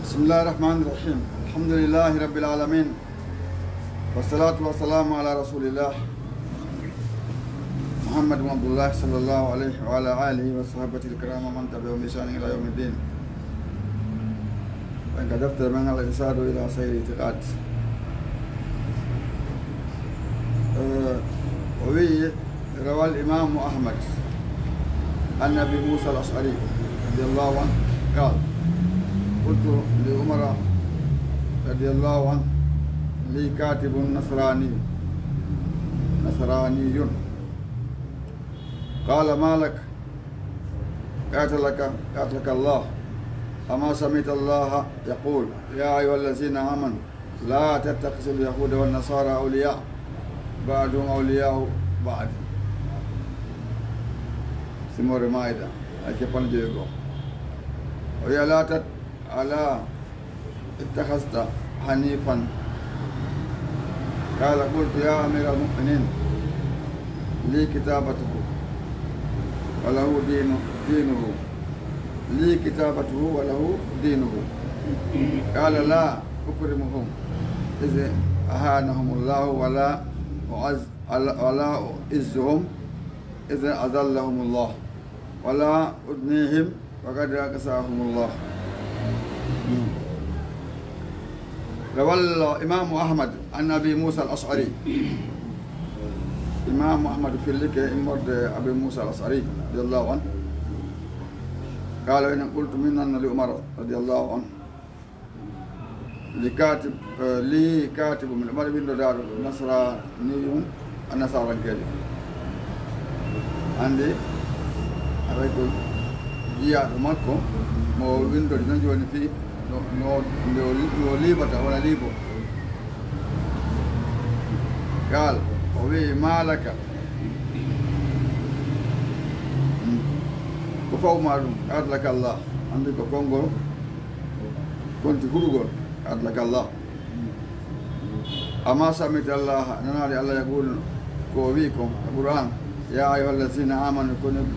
بسم الله الرحمن الرحيم. الحمد لله رب العالمين. والصلاة والسلام على رسول الله محمد بن عبد الله صلى الله عليه وعلى آله وصحبه الكرام ومن تبعهم بإحسان إلى يوم الدين. En ka deftere men Al Irshadu ila Sahihil I'tiqad. Eh, o wi'i, روى الإمام أحمد عن أبي موسى الأشعري رضي الله عنه قال: قلت لعمر رضي الله عنه: لي كاتب نصراني، نصراني، قال: ما لك؟ قاتلك، قاتلك الله. أما سمعت الله يقول: يا أيها الذين آمنوا لا تتخذوا اليهود والنصارى أولياء بعضهم أولياء بعض. Suura Maa'ida, aaya cappanɗe jowi e go'o. O wi'i: ألا تت-، ألا اتخذت حنيفا؟ قال: قلت يا أمير المؤمنين، لي كتابته وله دين، دينه، لي كتابته وله دينه. قال: لا أكرمهم إذ أهانهم الله ولا أعز-، ولا أعزهم إذ أذلهم الله ولا أدنيهم وقد أقصاهم الله. روى الإمام أحمد عن أبي موسى الأشعري. Imaamu Ahmadu fillike immorde Abi Muusa al-Ash'ari radiyallahu anhu. قال: إن قلت من أن لعمر رضي الله عنه لكاتب، eh, لي كاتب, miɗo mari winndodaaɗo nasraniyun, annasarankeejo. Anndi, aray ko jiyaaɗo makko, mo winndodi noon jooni fii, no, no, nde o li-, no liibata, wona liibo. Qaal, o wi'i: ما لك. Hmm. Ko fawu maa ɗum, قاتلك الله. Anndi ko konngol, konti huɗugol, قاتلك الله. أما سمعت الله, a nanaali Alla يقول, ko o wi'i kon e Qur'aan: يا أيها الذين آمنوا, ko onon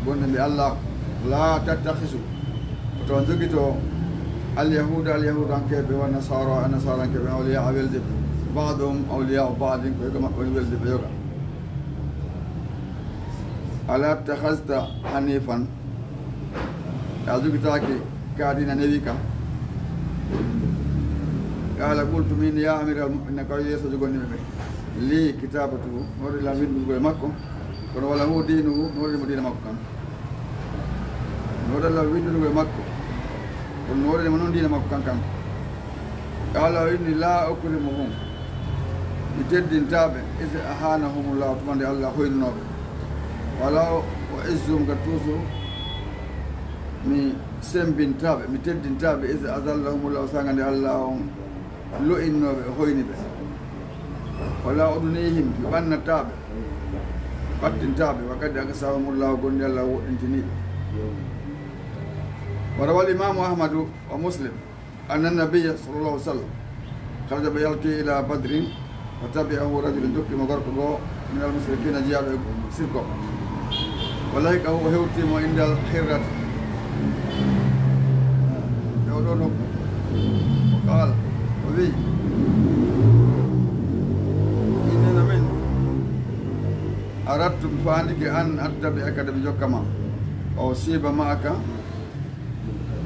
gonɗinɓe Alla, لا تتخذوا, oto on jogito, اليهود, alyahuudankeeɓe, والنصارى, annasarankeeɓe, أولياء, weldiiɓe, بعضهم أولياء بعض, ko yoga maɓɓe woni weldiiɓe yoga. ألا اتخذت حنيفا, a jogitaaki ka diina newi ka? قال: قلت, miin, يا أمير المؤمنين, ko yeeso jogonɗinɓe ɓe, لي كتابته, no woodi lan winndugol e makko, kono وله دينه, no woodi mo diina makko kan. No woodi lan winndugol e makko, kono no woodi mo noon diina makko kan kan. قال, o inni: لا أكرمهم, mi teddintaa ɓe, إذ أهانهم الله, tuma nde Alla hoyninoo ɓe. ولا أعزهم, ka tuusu mi semmbintaa ɓe, mi teddintaa ɓe, إذ أذلهم الله, saanga nde Alla on lo'innoo ɓe, o hoyni ɓe. ولا أدنيهم, mi ɓannataa ɓe, mi ɓattintaa ɓe. وقد أقصاهم الله, gonɗi Alla woɗɗintinii ɓe. وروى الإمام أحمد ومسلم أن النبي صلى الله عليه وسلم خرج, ɓe yalti, إلى بدر فتبعه رجل, jokki mo gorko goo, من المشركين, jiyaaɗo e sirko. ولحقه, o hewti mo, عند الحرة, e oo ɗoo nokku. وقال, o wi'i: إني, no miin, أردت, mi faandike, أن أتبعك, nde mi jokka ma, وأصيب معك,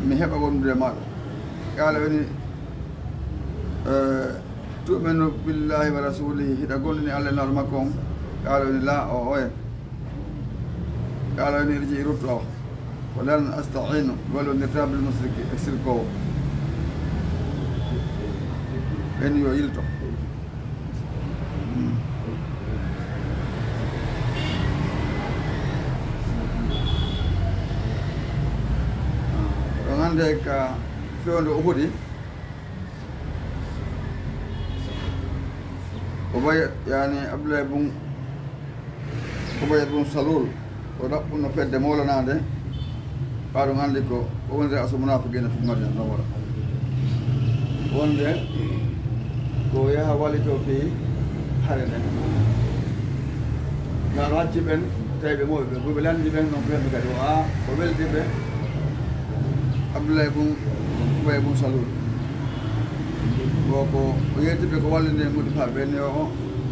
mi heɓa wondude e maaɗa. قال, o inni, eh, تؤمن بالله ورسوله, hiɗa gonɗini Alla e Nulaaɗo makko on? قال, o inni, لا, o, oye. قال, o inni, ارجع, rutto, ولن أستعين, mi wallondirtaa, بالمشرك, e sirkoowo. Ɓen yo yilto. Ɗon hannde ka fewndo Uhudi, Ubay, yani Abdullahi bun Ubay bun Salul, o ɗaɓɓuno fedde moolanaande, ɓaaɗum anndi ko, ko wonde aso munaafiqiina fi Madina, no wara. Wonde ko yaha wallito fii hare nden. Ngal o acci ɓen, tawi ɓe mooɓi ɓe, buy ɓe lanndi ɓen, non ko heɓi kadi o, a, o weldi ɓe, Abdullahi bun Ubay bun Salul. Ko, ko o yetti ɓe ko wallinde e muti faa ɓen yo o,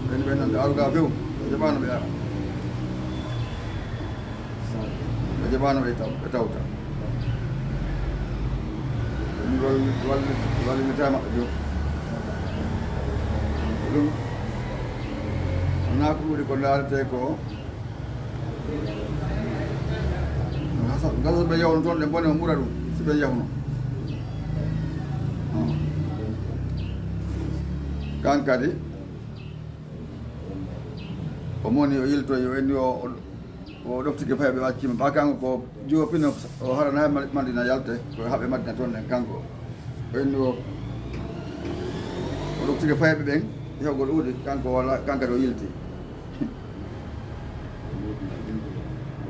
ɓen ɓen non ɓe aruga few, ɓe jaɓaano ɓe ara. Ɓe jaɓaano ɓe taw-, ɓe tawta. Ɗum wal-, wal-, wallinitaa maɓɓe ɗum. Ɗum wonaa ko ɗuuɗi ko ndaaretee ko. Gasa, gasa ɓe yawno toon, ɗe mbone o ɓura ɗum, si ɓe yawno. Kan kadi, o moni o yiltoyi, o enni o, o O ɗoftike fayɓe, o accima. Ɓa kanko ko joopino, o harana Madina yalte, ko haɓe Madina toon ɗen kanko. Ɓen o, o ɗoftike fayɓe ɓen, yahugol Uhudi, kanko wala, kanko kadi o yilti.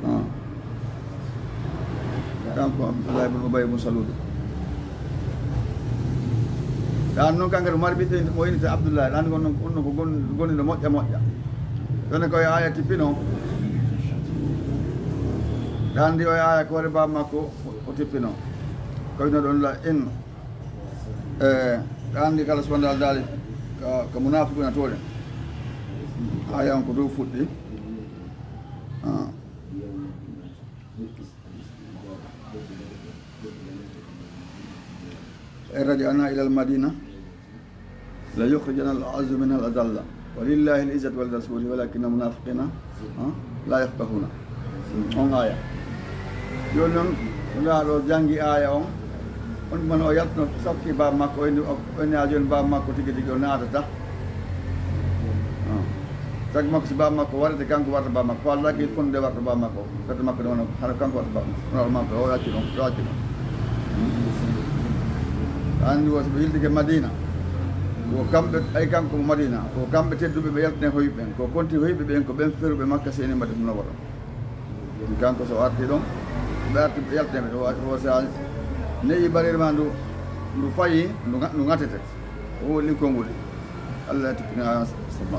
Ah. Kanko Abdullahi ibn Ubay ibn Salul. Ɗan noon kanko kadi o mari ɓiɗɗo mo innete Abdullahi. Ɗan ko noon, on ko gon-, gonɗinɗo moƴƴa moƴƴa. Ɗon ko e aya tippino. Ɗan ndi o e aya ko hoore baaba makko o tippino. Ko wino ɗon la in. Eh, ɗan ndi kala subhanahu wa ta'ala daali ka, ka munafiquna toon. Aya on ko dow fuɗɗi. Ah. فإن رجعنا إلى المدينة ليخرجن الأعز منها الأذل ولله العزة ولرسوله ولكن المنافقين، ها، لا يفقهون. On aya. Jooni noon, ndaa ɗo janngi aya on, on man o yaltino sakki baaba makko, o inni, o inni a jooni baaba makko tigi tigi o naatata. Ah. Tagi makko, si baaba makko warete, kanko warta baaba makko. Faalaaki fonnde warta baaba makko. Fedde makko ɗum, hara kanko warta baaba makko. Hono makko, o acci ɗum, o acci ɗum. Anndi wo, so ɓe yiltike Madina, ko kamɓe, ay kanko mo Madina, ko kamɓe tedduɓe ɓe yaltine hoyɓe ɓen. Ko konti hoyɓe ɓen, ko ɓen feruɓe Makka, seni mbaɗi ɗum no waɗa. Kanko so arti ɗon, ɓe arti ɓe yaltine ɓe, o, o sa neyi bareere ma ndu, ndu fayi, ndu ŋa-, ndu ŋatete. O woni konguɗi. Allah tippina sabma.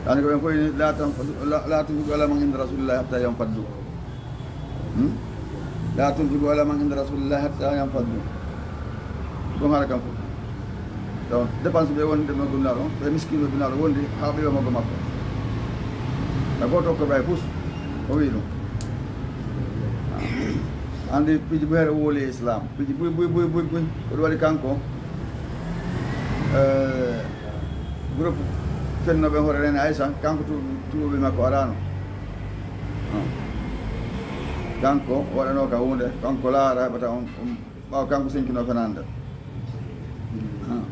Ani ko ɓen fof ni, la tanfadu, la, la tunfiqu ala man inda rasulillahi hatta yanfaddu. Hmm? La tunfiqu ala man inda rasulillahi hatta yanfaddu. Ɗum haala kam fof. Donc, dépense ɓe wonde mo Nabiyullah on, ɓe miskiino Nabiyullah on wondi haa ɓe yomogo makko. Na gooto ko ɓay pus, o wi ɗum. Anndi piiji buy hare o woli e Islam. Piiji buy, buy, buy, buy, buy. Ko ɗum waɗi kanko, eh, groupe fennooɓe hoore Nene Aïssa, kanko tu-, tuuɓe makko araano. Ah. Kanko waɗanoo ka huunde, kanko laara heɓata on, on, ɓaawo kanko sinkino fenande. Ah.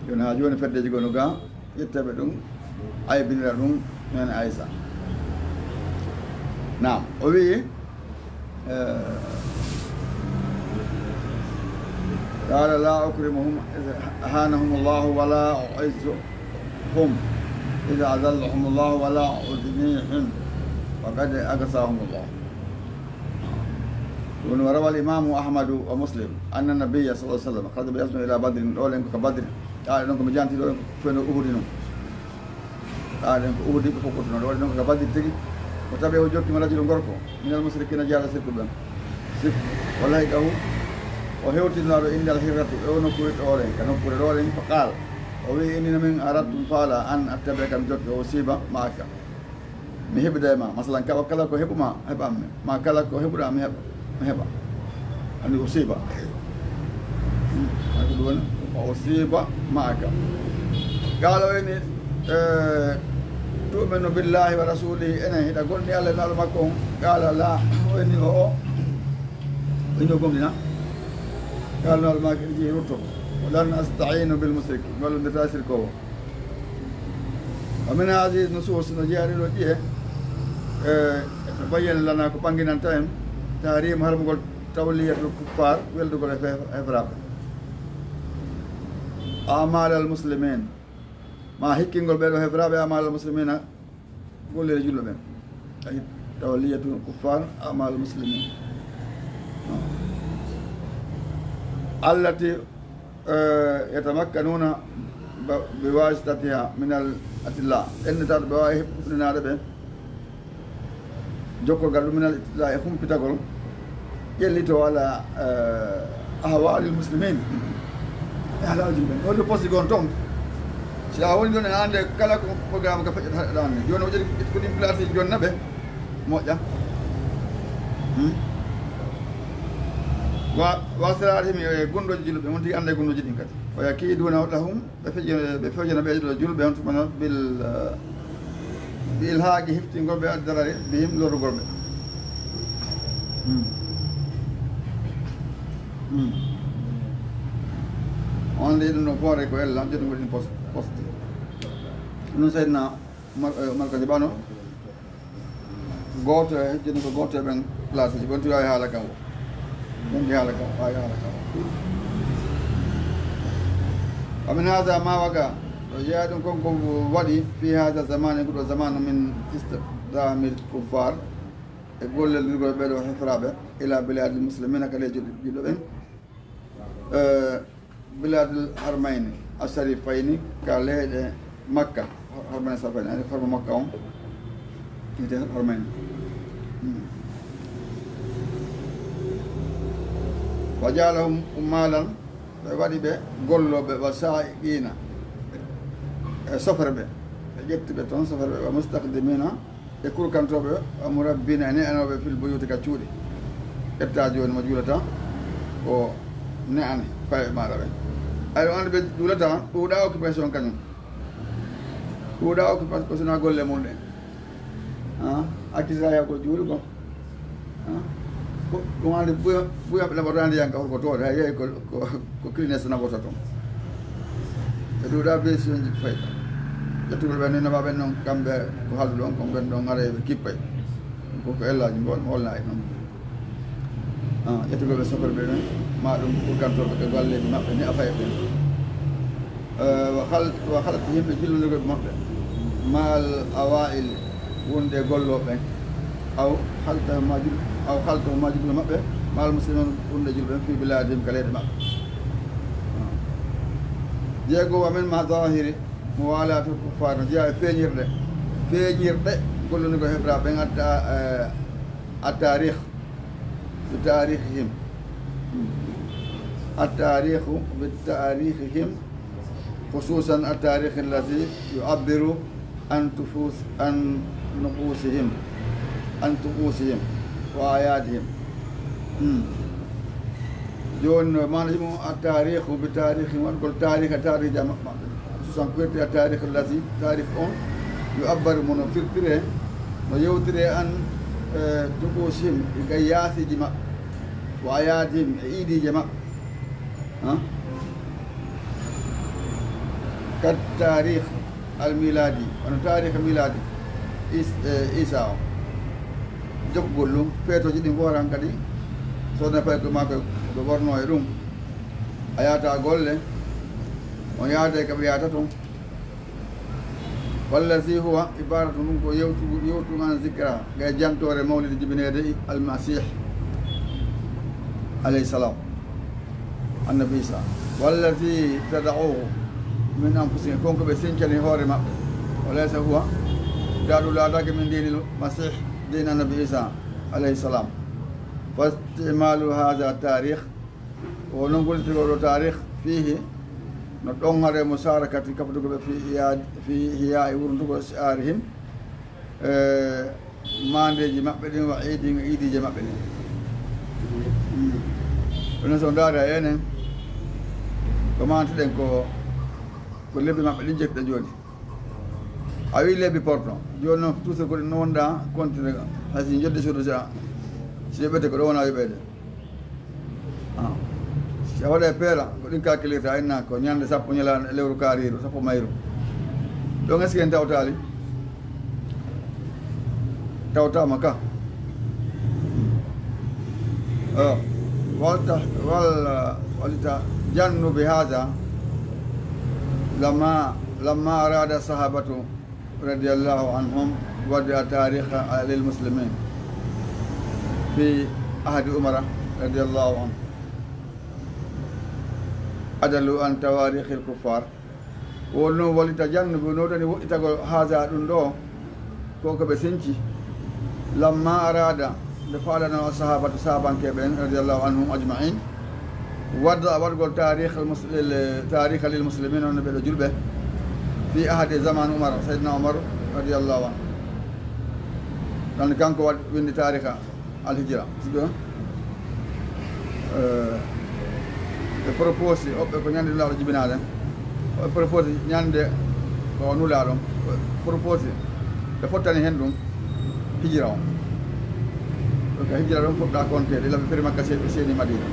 Jooni haa jooni feddeeji gonu ga, ƴetteɓe ɗum, aybinira ɗum, Nene Aïssa. Naam, o wiyi, eh, قال لا أكرمهم إذ أهانهم الله ولا أعزهم إذ أذلهم الله ولا أغنيهم فقد أقصاهم الله. Ɗum woni, وروى الإمام أحمد ومسلم أن النبي صلى الله عليه وسلم خرج يزعم إلى بدر, ɗo len ko ka Badri. Ɗaɗe ɗon ko mi janti ɗo, ɗen ko feno Uhudi non. Ɗaɗe ɗen ko Uhudi, ko fof ko ɗon. Ɗo waɗi ɗon ko ka Badri tigi. Ko tawi o jokki ma rajulu gorko, من المشركين, jeyaaɗo sirku ɓen. Sirku. ولحقه, o hewtinoɗo عند الهرة, e o nokkuure ɗo len, ka nokkuure ɗo len, فقال, o wi, إني, min, أردت, mi faala, أن أتبعك, mi jokke, وأصيب معك. Mi heɓida e ma, masalan, kala, kala ko heɓu ma, heɓan mi. Ma kala ko heɓuɗa, mi heɓa, mi heɓa. Anndi أصيب. Hmm, anndi ɗum woni, وأصيب معك. قال, o inni, eh, تؤمن بالله ورسوله, enen hiɗa gomɗini Allah e Nulaaɗo makko on? قال لا, o inni o, o, o inni o gomɗina. قال, Nulaaɗo makko, ارجع, rutto. ولن أستعين بالمشركين, mi wallondirtaa e sirkoowo. ومن هذه النصوص, no jeyaa ɗee ɗoo ƴi'e, eh, تبين لنا, ko ɓannginanta en, تحريم, harmugol, تولية الكفار, weldugol e fe-, heferaaɓe, أعمال المسلمين, ma hikkingol ɓee ɗoo heferaaɓe, أعمال المسلمين, golleeji julɓe ɓen. Ay, تولية الكفار أعمال المسلمين. التي, eh, يتمكنون ب-, بواسطتها من الاعتداء. Ennetaaɗo ɓe waawi heɓ-, huɓɓinanaade ɓe, jokkorgal ɗum من الاعتداء, e humpitagol, ƴellitoo على, eh, أحوال المسلمين. E haalaaji ɓen. Holno posti gon toon? Si a woni ɗon, a annde kala ko programme ka feƴƴata haɗa ɗan ne. Jooni o ƴetti ko ɗin place jooni naɓe. Moƴƴa. Hmm? Wa, وأسرارهم, e gunndooji julɓe, on tigi annda e gunndooji ɗin kadi. ويكيدون لهم, ɓe feƴƴo-, ɓe fewjana ɓee ɗoo julɓe on tuma noon bil, eh, بإلحاق, heftingol ɓe, الضرر بهم, lorrugol ɓe. Hmm. Hmm. On leydi ɗum ɗon foore ko ella, joɗi mbaɗi poste, poste. Ɗum Seydina Umar, eh, Umar ko jaɓano. Gooto e, joɗi ko gooto e ɓen place ji, ɓen tun waawi haala kan o. Ɓen tun haala kan, waawi haala kan o. Wa min haza ma waqa, ɗo jeyaa ɗum kon ko waɗi, fi haza zamani, nguɗo zamanu min istiqdamil kuffar, e gollondirgol ɓee ɗoo hefraaɓe, ila biladil muslimina, ka leydi julɓe ɓen. Eh, biladil harmayni asharifayni, ka leyɗe Makka, harmayni asharifayni, ani harma Makka on, ite harmayni. Hmm. Wa jaalahum ummalan, ɓe waɗi ɓe gollooɓe, wa saa'iqiina, e sofre ɓe, ɓe ƴetti ɓe toon sofre ɓe, wa mustaqdimina, e kurkantooɓe, wa murabbina, e ne'anooɓe fil buyuti ka cuuɗi. Ƴetta jooni mo juulata, ko ne'ane ko'e maaɗa ɓen. Ay, on ɓe juulata, ɗuuɗa occupation kañum. Ɗuuɗa occupation ko sina golle mum ɗen. Ah, accisa yaw ko juulugol. Ah, ko ɗum hannde buya, buya ɓe laɓotaande yanka horko toode, hay yehi ko, ko, ko cleaners naɓoto toon. Ɓe ɗuuɗa be sionji fayda. Ƴettugol ɓen ni, naɓa ɓen noon, kamɓe ko haaldu ɗon, ko ɓen ɗon ŋara ɓe kippay. Ɗum ko, ko ellaji mbo, holna e noon. Ah, ƴettugol ɓe sofre ɓe ɓen, ma ɗum kurkantooɓe ɓe golleji maɓɓe ni a fayat ɓen. Eh, wa khal-, wa khalatihim, e jillondirgol maɓɓe, ma'al awa'il, wonde e gollooɓe ɓen, aw khalatahum ma jul-, aw khalatahum ma jillugol maɓɓe, ma'al muslimin, wonde e julɓe ɓen, fi biladihim, ka leyɗe maɓɓe. Jeego, wa min mazahiri muwalatil kuffar, no jeyaa e feeñirɗe, feeñirɗe gollondirgol hebraaɓe ɓen, atta, eh, at-tarikh bi tarikhihim. At-tarikhu bi tarikhihim, khususan at-tarikh allazi yu'abbiru an tufus-, an nuqusihim, an tuqusihim wa ayadihim. Hmm. Jooni no maana yimo at-tarikhu bi tarikhihim, waɗgol tarikh, tarikh jama maɓɓe. Khususan ko wirti at-tarikh allazi, tarikh on, yu'abbaru, mo no firtire, no yewtire an, eh, tuqusihim, e kay yaasiiji maɓɓe. Wa ayadihim, e iidiije maɓɓe. Ha? Kat tarikh al miladi, wano tarikh miladi Is-, eh, Isa o. Jokkugol ɗum, feetooji ɗin fof tan kadi, so wonaa pay ko maa ko ɓe ɓorno e ɗum. A yahata golle, on yahata e ka ɓe yahata tun. Wallazi huwa ibaratun, ɗum ko yewtugu, yewtugu an zikra, gay jantoore mawlidi jibineede Almasih, alayhi salam, annabi Isa. Wallazi tada'uhu min anfusihim, kon ko ɓe sincani hoore maɓɓe. Walaysa huwa, daa ɗum laataake min diinil Masih, diina annabi Isa, alayhi salam. Fastimalu haza tarikh, ko noon gollitirgol ɗo taarih, fiihi, no ɗon hare musarakati, kafutugo ɓe, fii hiya, fii hiya e wurnugo si'aarihim, e maandeeji maɓɓe ɗin, wa iidi, e iidiije maɓɓe ɗin. Ɗum so ndaari a enen, ko maantuɗen ko, ko lebbi maɓɓe ɗin jettuɗen jooni. A wii lebbi porto, jooni noon toujours ko ɗum wonɗa continue, hay si jodde suudu si a, si yoɓete ko ɗo wona yoɓeede. Ah. Si a waɗa e peera, ko ɗin calculirta, a inna ko ñande sappo ñalaande lewru kaariiru, sappo mayru. Ɗon est-ce que en tawtaali? Tawtaama ka. Ah. Walta-, wal-, walita jannu bi haza, lamma, lamma arada sahabatu radiyallahu anhum wada tarikha lil muslimin fi ahdi Umara radiyallahu anhu. Adalu an tawarikhil kuffar. Won noon walita jannu ɓe nodani woɗɗitagol haza ɗum ɗo, ko ko ɓe senci. Lamma arada, nde faalano sahabatu, sahabanke ɓen, radiyallahu anhum ajma'in, wadda waɗgol tarikh al mus-, lil, tarikh lil muslimin, on ɓe ɗo julɓe, fi ahdi zaman Umar, Sayyidina Umar, radiyallahu anhu. Ɗon kanko waɗ-, windi tarikha al hijra. Siɗo, eh, ɓe proposi, oɓɓe ko ñande nulaaɗo jibinaade. Oɓɓe proposi ñande ko nulaaɗo. Ɓe proposi, ɓe fottani hen ɗum hijira on. Donc hijira ɗon fuɗɗa konteede, ila ɓe feri Makka se-, seeni Madina.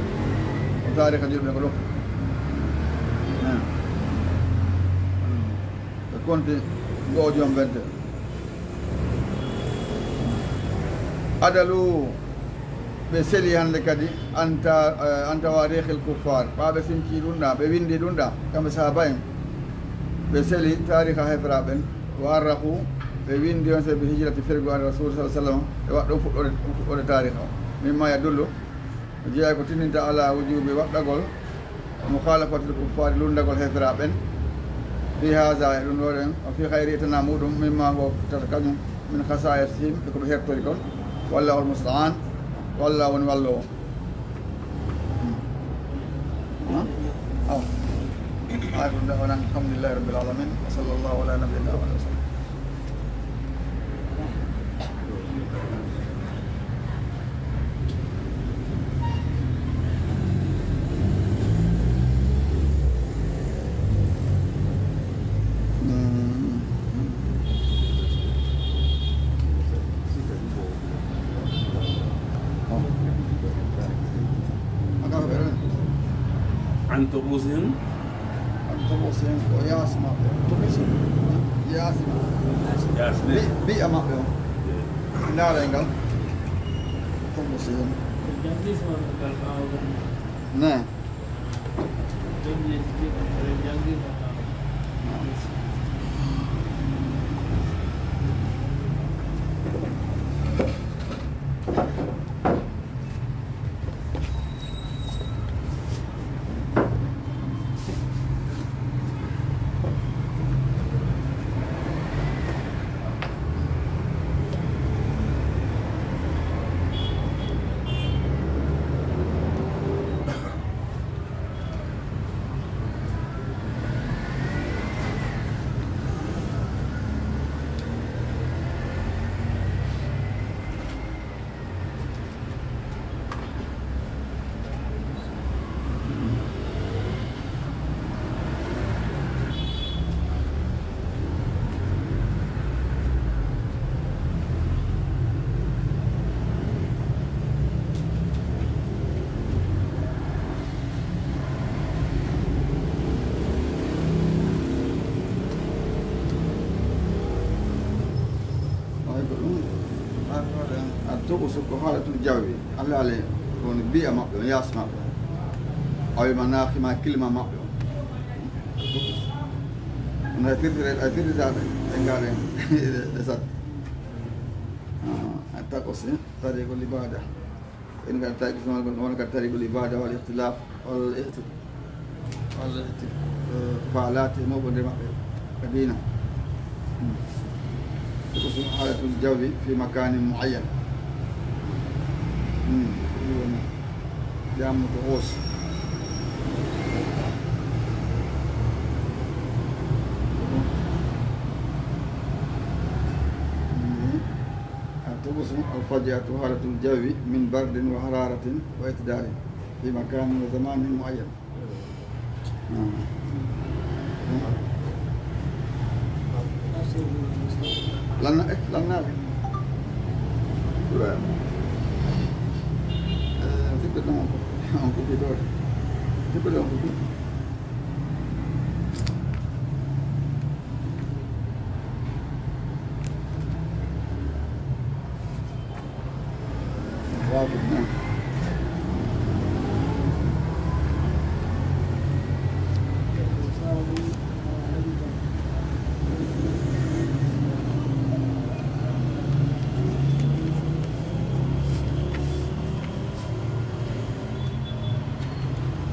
O taarika julɓe ko ɗon. Konti go'o joom ɓente. Adalu, ɓe seli hannde kadi, anta, eh, anta tawaarikhil kuffaar, ɓaawo ɓe sinci ɗum ɗa, ɓe winndi ɗum ɗa, kamɓe sahaaba en, ɓe seli taariikha heeferaaɓe ɓen, wa arrakhu, ɓe winndi on se bi hijrati firgo an Rasuul sallallaahu alayhi wa sallam, ɓe waɗa ɗum fuɗɗoode, fuɗɗoode taariikha o. Mimma yadullu, o jeyaa ko tinndinta ala wujuubi waɗɗagol, mukhalafatil kuffaari, lunndagol heeferaaɓe ɓen, fi haaza, e ɗum ɗo ɗen, o fi khayri, e tana muɗum, mimma ko tata kañum, min khasaa'isihim, e ko ɓe hertori kon, wallaahu al-musta'aan, wallaahu woni walloowo. Awa. Awa, ɗum ɗo, onon, alhamdulillahi rabbil alamin, wa sallallahu ala nabiyyina Muhammad wa sallam. An tubusihim. An tubusihim ko yaasi maɓɓe. Tubusihim. Yaasi maɓɓe. Yaasi. Bi-, bi'a maɓɓe on. Ndaara e ngal. Tubusihim. Ne. Ay ko ɗum, an ɗo ɗen, a toɓo sukko haala tun jawwi, alaale, ko woni bi'a maɓɓe on, yaasi maɓɓe on. Awi ma naaxi ma kilima maɓɓe on. Ɗum hay firtire, hay firtitaɓe, ɓe ngaɗen, ɓe sat. Ah, a takosi, tariqul ibada. En kadi tawi ɗum woni kadi tariqul ibada wal ikhtilaf wal ihti-, wal ihti-, eh, falaat e moɓonde maɓɓe ka diina. Hmm. Ko ɗum haalatul jawwi fi makanin muayyan. Hmm. Ɗum woni jaamu to hoos. Hmm. الطقس الفجأة حالة الجو من برد وحرارة واعتدال في مكان وزمان معين. Lanna-, eh, lannaaɓe. Eh, sikko ɗum on ko, on ko fitoore. Sikko ɗum on ko fitoore.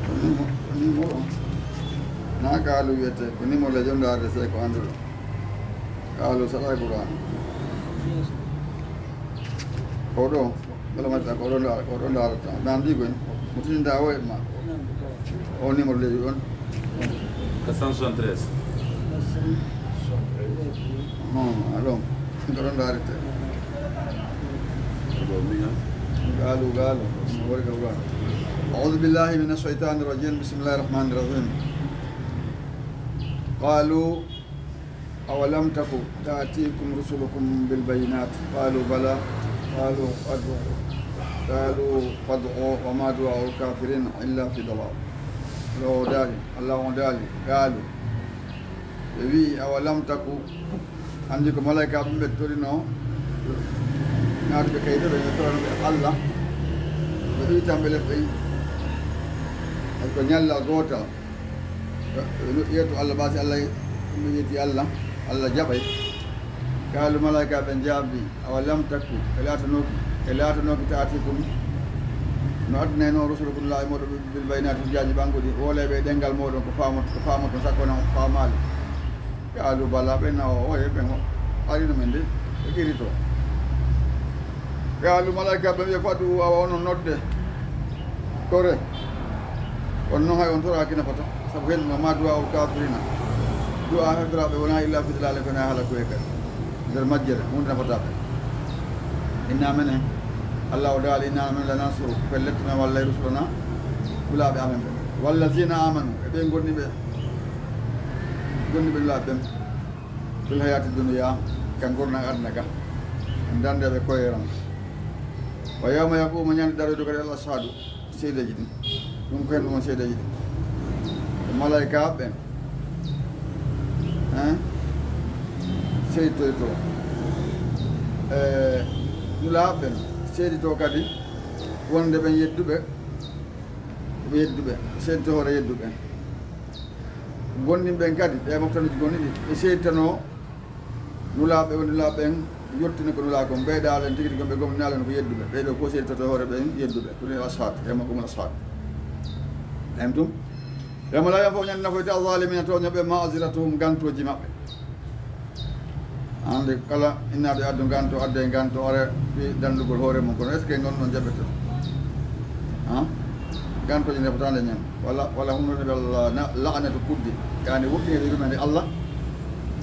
Ko numéro, ko numéro. Na kaalu wiyete, ko numéro le jondaade sey ko annduɗo. Kaalu saɗa Qur'an. Ko ɗo, bala mbaɗta ko ɗo ndaara, ko ɗo ndaarata. Nandi koy, mo tinda o e ma. O numéro leydi on. Quatre cent soixante-treize. Non, alors, ko ɗo ndaarete. Ko ɗo mi, ha? Gaalu, gaalu. Mo wari ka gaalu. أعوذ بالله من الشيطان الرجيم. بسم الله الرحمن الرحيم. قالوا أولم تك تأتيكم رسلكم بالبينات؟ قالوا بلى. قالوا فادعوا، قالوا فادعوا وما دعاء الكافرين إلا في ضلال. Allahu daali, Allahu daali, gaalu. Ɓe wi'i, "Awa lam taku?" Anndi ko malaykaaɓe ɓe torinoo, naatuɓe kayɗe ɓe torano ɓe Allah, ɓe ɗuytan ɓe leɗɗe, hay ko ñallal gootal. Ɓe nuɗɗi yeetu Allah, ɓaasi Allah, ɓe yeeti Allah, Allah jaɓay. Kaalu, malaykaaɓe jaabi, "Awa lam taku, e laatanooki, e laatanooki taatikum, no addinayno rusulukum laawi mooɗon bil baynaati hujjaaji ɓannguɗi, woolayɓe e ɗenngal mooɗon ko faamot-, ko faamoton sakko wona on faamaali." Kaalu, "Bala," ɓe nawa, "Oye, ɓen o arino men de, ɓe kirito." Kaalu, malaykaaɓe ɓe wi'a, "Fadu, awa onon nodde, tore, on non hay on toraaki nafata." Sabu henndu ma du'a ul kafirina. Du'a heferaaɓe wonaa illa fi dalaalin, ko na halakuyee kadi. Nder majjere, huunde nafataa ɓe. Inna menen, Allah o daali, "Inna menen la nansuru," pellet, men wallay rusulana, nulaaɓe amen ɓe. Wallazina amanu, e ɓe gonni ɓe, gonni ɓe nulaaɓe ɓen. Fil hayati dunya, kan ngurndan aduna ga. En dande ɓe koyeran. Wa yawma yaqumu, ñande daroyde kadi al ashhadu. Seedeeji ɗin. Ɗum ko heen ɗum woni seedeeji ɗin. Ko malaykaaɓe ɓen, hein, seeditoyto. E nulaaɓe ɓen seedito kadi wonde ɓen yedduɓe, ɓe yedduɓe, seedito hoore yedduɓe. Gonɗinɓe ɓen kadi, ɓe moftanuuji gonɗinɗi, ɓe seeditanoo nulaaɓe, woni nulaaɓe ɓen yottina ko nulaa kon, ɓeydaale en tigi tigi, ɓe gomɗinaale no ko yedduɓe. Ɓee ɗoo fof seeditoto hoore ɓen yedduɓe. Ko ɗum ashhad, yawma yaqumul ashhad. Ɗen ɗum. Yawma laa yanfa'u, ñande nafoyta, az-zaalimiina, tooñooɓe, ma'ziratuhum, gantooji maɓɓe. Hannde kala innaaɗo e addu nganto, adde nganto, are fi dandugol hoore mum, kono est-ce que ngon ɗon jaɓete? Han? Gantooji nde fotaande ñande. Walla, walla humnude ɓe Allah na-, la'natu kuddi. Yani woɗɗinede yurmeende Allah.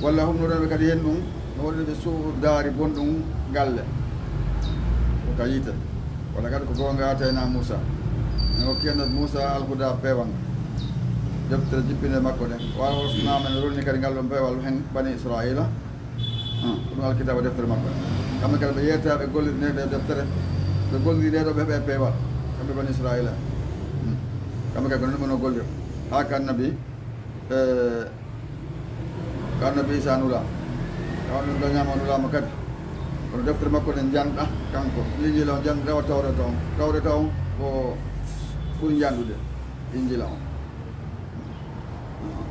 Walla humnude ɓe kadi heen ɗum, no waɗi ɓe suuɗaari bonɗum galle. Ko ka yiite. Walla kadi ko goonga aatayna Muusa. En hokki en Muusa alhuda peewal. Deftere jippinde makko ɗen. Wa awrasna, men ronni kadi ngal ɗon peewal hen Bani Israa'iila. Hmm, ɗum alkitaaba deftere makko. Kamɓe kadi ɓe yeetaa ɓe golliri nde ɗo deftere, ɓe golliri nde ɗo ɓe heɓa e peewal. Kamɓe Bani Israa'iila. Hmm. Kamɓe kadi ko noon ɓe no golliri. Haa ka annabi, eh, ka annabi Isaa nula. Tawa ɗum dañaama nulaama kadi. Kono deftere makko nde njanɗa kanko. Linjiila on njanɗa tawa tawreta on. Tawreta on ko ɓuri njanɗude. Linjiila on.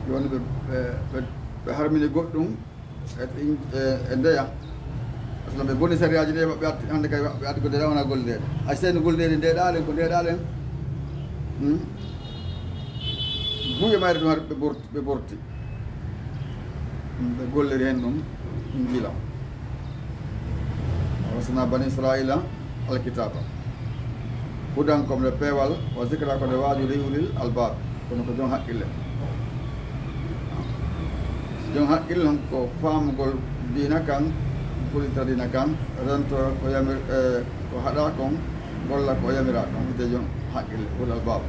Jooni ɓe, ɓe, ɓe, ɓe harmini goɗɗum. E, e, e ndeya. Par ce que ɓe boni sariyaaji ɗe, ɓe atti, hannde kadi ɓe addi ko ndeɗa wona gollideede. Hay so tawi no gollideede ndeɗaɗen, ko ndeɗaɗen. Hmm? Buy e mayre ɗum har ɓe borti, ɓe borti. Hmm, ɓe golliri heen ɗum, Injiila. Awrasna Bani Israa'iila alkitaaba. Hudan ko nde peewal, wa zikra ko nde waaju li ulil albaab, kono ko jon haqqille. Jon haqqille on ko faamugol diina kan, kullitira diina kan, rento ko yamir, eh, ko haɗa kon, golla ko yamira kon, wite jon haqqille, ulil albaab.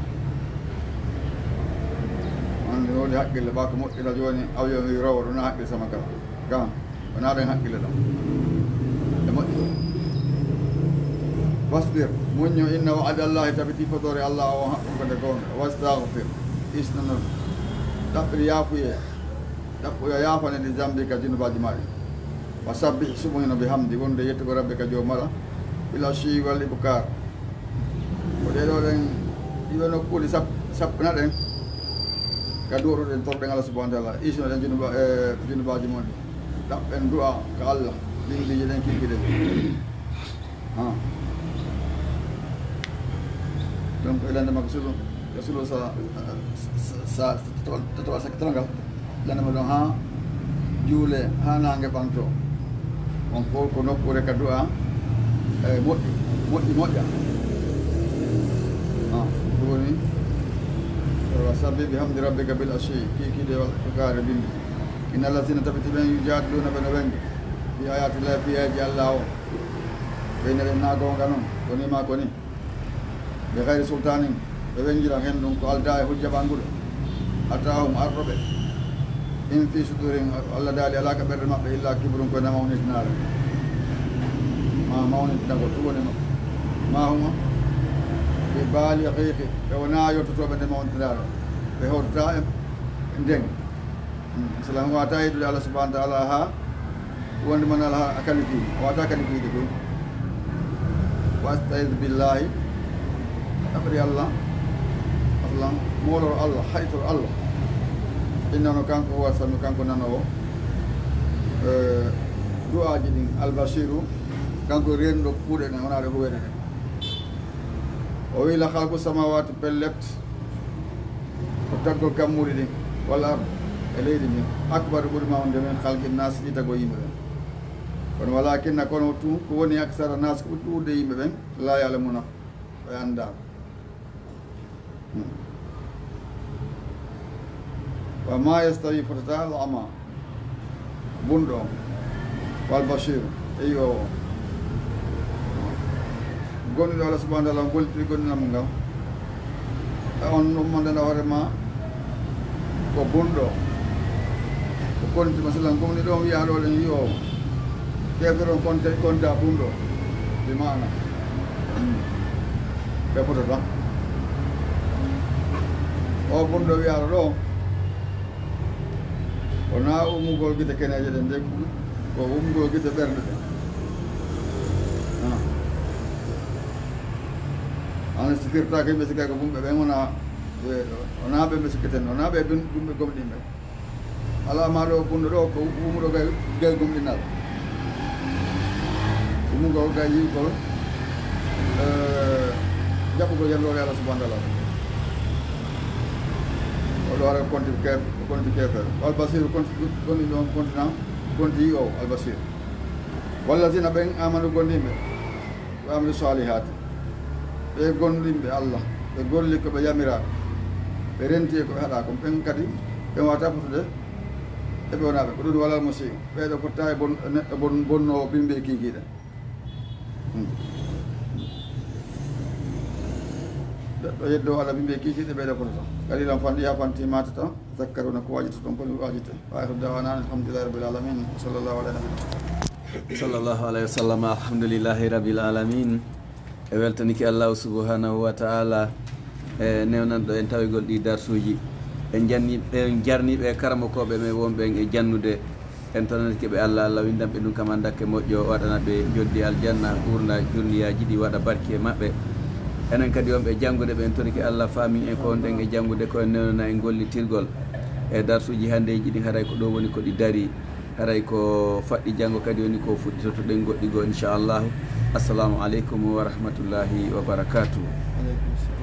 Wonde woodi haqqille, ɓa ko moƴƴira jooni, avion wi rowo, ɗum na haqqille sama kala. Kan. Wonaa ɗen haqqille ɗam. E moƴƴi. Fasbir, muñño, inna wa'ada Allahi, tabiti fodoore Allah o haqqun ko nde goonga. Wastaghfir, isnano, ɗaɓɓir yaafuyee, ɗaɓɓoyo yaafane li zambika, junubaaji maa ɗi. Wa sabbih, suɓo hino bi hamdi, wonde yettugo rabbika joomala, bil ashiyyi wal ibkar. Ko ɗee ɗoo ɗen, ɗii ɗoo nokkuuli sap-, sappo na ɗen, ka duwoɗen torɗen Allah subhanahu wa ta'ala, isno ɗen junuba-, e junubaaji mon ɗi. Ɗaɓɓen du'a ka Allah, ɗin ɗi jeɗen kiikiɗe. Ha. Donc, e lande makko sulu, e sulu sa, sa, sa, sa, totowal, totowal sakkital ngal. Lande mo ɗon ha juule, ha naange ɓanto. On fof ko nokkuure ka du'a, e moƴƴi, moƴƴi, moƴƴa. Ha, ɗum woni, wa sabbih bi hamdi rabbika bil ashiyyi, kiikiiɗe wal ibkaari bimbi. Inna allazina, tabiti ɓen, yujadiluna, ɓe no ɓen, fi ayati llahi, fi ayaaji Allah o. Ɓe ina ɓen na goonga non, ko ni ma ko ni. Bi ghayri sultaanin, ɓe wenjiran heen ɗum ko aldaa e hujja ɓannguɗo. Ataahum, arɗo ɓe. In fii suduurihim, Allah daali, alaa ka ɓerɗe maɓɓe, illaa kibrun, ko ena mawnitinaare. Ma mawnitinagol, ɗum woni ma-, ma huma bi baalighiihi, ɓe wonaa yottotooɓe nde mawnitinaare. Ɓe hootataa e nden. Masalan, o wata yeddude Allah subhanahu wa ta'ala ha wonde man Allah a kalifi, o wata kalifiide ɗum. Wasta'id billahi, ɗaɓɓiri Allah, masalan, moolor Allah, haɗitor Allah. Innano kanko o wasanno, kanko nanowo, eh, du'aaji ɗin, albashiru, kanko renndo kuuɗe ɗen, wona ɗe huwere ɗen. O wi la khalqu samawati, pellet, ko taggol kammuuli ɗin, wal ard, e leydi ndin, akbar, ɓuri mawnude, min khalqi nas, ɗi tago yimɓe ɓen. Kono walakinna, kono tun ko woni, aksara nas, ko ɓuri ɗuuɗude yimɓe ɓen, la ya'lamuna, ɓe annda. Hmm. Wa ma yastawi, fotata al ama, bunɗo, wal basir, e yi'oowo. Gonɗinɗo Allah subhanahu wa ta'ala, on gollitiri gonɗinal mum ngal. E on ummandena hoore ma ko bunɗo, ko konti, masalan, gonɗinɗo on wi'a ɗo ɗen yi'oowo. Keefeero on konte, konta bunɗo. Bi maana. Hmm. Ɓe fotata. O bunɗo wi'aɗo ɗo, wonaa ummugol gite keneeje ɗen de, ko ummugol gite ɓerɗe ɗen. Ah. Ana sikirta ko yimɓe sikka ko bumɓe ɓen wona, eh, wona ɓe ɓe sikketen, wona ɓe bun-, bumɓe gomɗinɓe. Alaa ma ɗo bunɗo ɗo ko ummuɗo gay, gay gomɗinal. Ummugol gay yi'ugol, eh, jaɓugol yalloore Allah subhanahu wa ta'ala. O ɗo ara konti keef-, konti keefeero. Wal basir konti, konti ɗon kontina, konti yi'oowo, al basir. Wallazina, ɓen amanu, gondiiɓe, wa amilu salihati, ɓe gondiiɓe Allah, ɓe golli ko ɓe yamiraa, ɓe renti e ko ɓe haɗaa kon, ɓen kadi ɓe wata fotude e ɓe wonaa ɓe, ko ɗum walal musii'u, ɓeeɗo fotta e bon-, neɗɗo bon-, bonnoowo bimbe kiikiiɗe. Hmm. Neɗɗo yeddo Allah bimbe kiikiiɗe, ɓeeɗo fotata. Qalilan, fanɗi haa fanti, ma tata-, tazakkaruna, ko waajata ton, ko ɗum waajata. Wa akhiru da'wana anil hamdulillahi rabbil alamin. Wa sallallahu ala nabiyyina. Sallallahu alaihi wasallam. Alhamdulillahi rabbil alamin. E weltanike Allahu subhanahu wa ta'ala, e newnanɗo en tawigol ɗi darsuuji. En janni, en jarniiɓe e karamokooɓe men wonɓe en e jannude. En tananike ɓe Allah, Allah windan ɓe ɗum kam anndakke moƴƴo, waɗana ɓe joddi aljanna, ɓurna duniyaji ɗi, waɗa barki e maɓɓe. Enen kadi wonɓe janngude ɓe, en torike Allah faami en ko wonɗen e janngude, ko en newnana en gollitirgol. E darsuuji hanndeeji ɗi, haray ko ɗo woni ko ɗi dari. Haray ko faɗɗi, janngo kadi woni ko fuɗɗitotoɗen goɗɗi goo, inchallahu. Assalamu aleykum wa rahmatullahi wa barakatuh. Aleykum salam.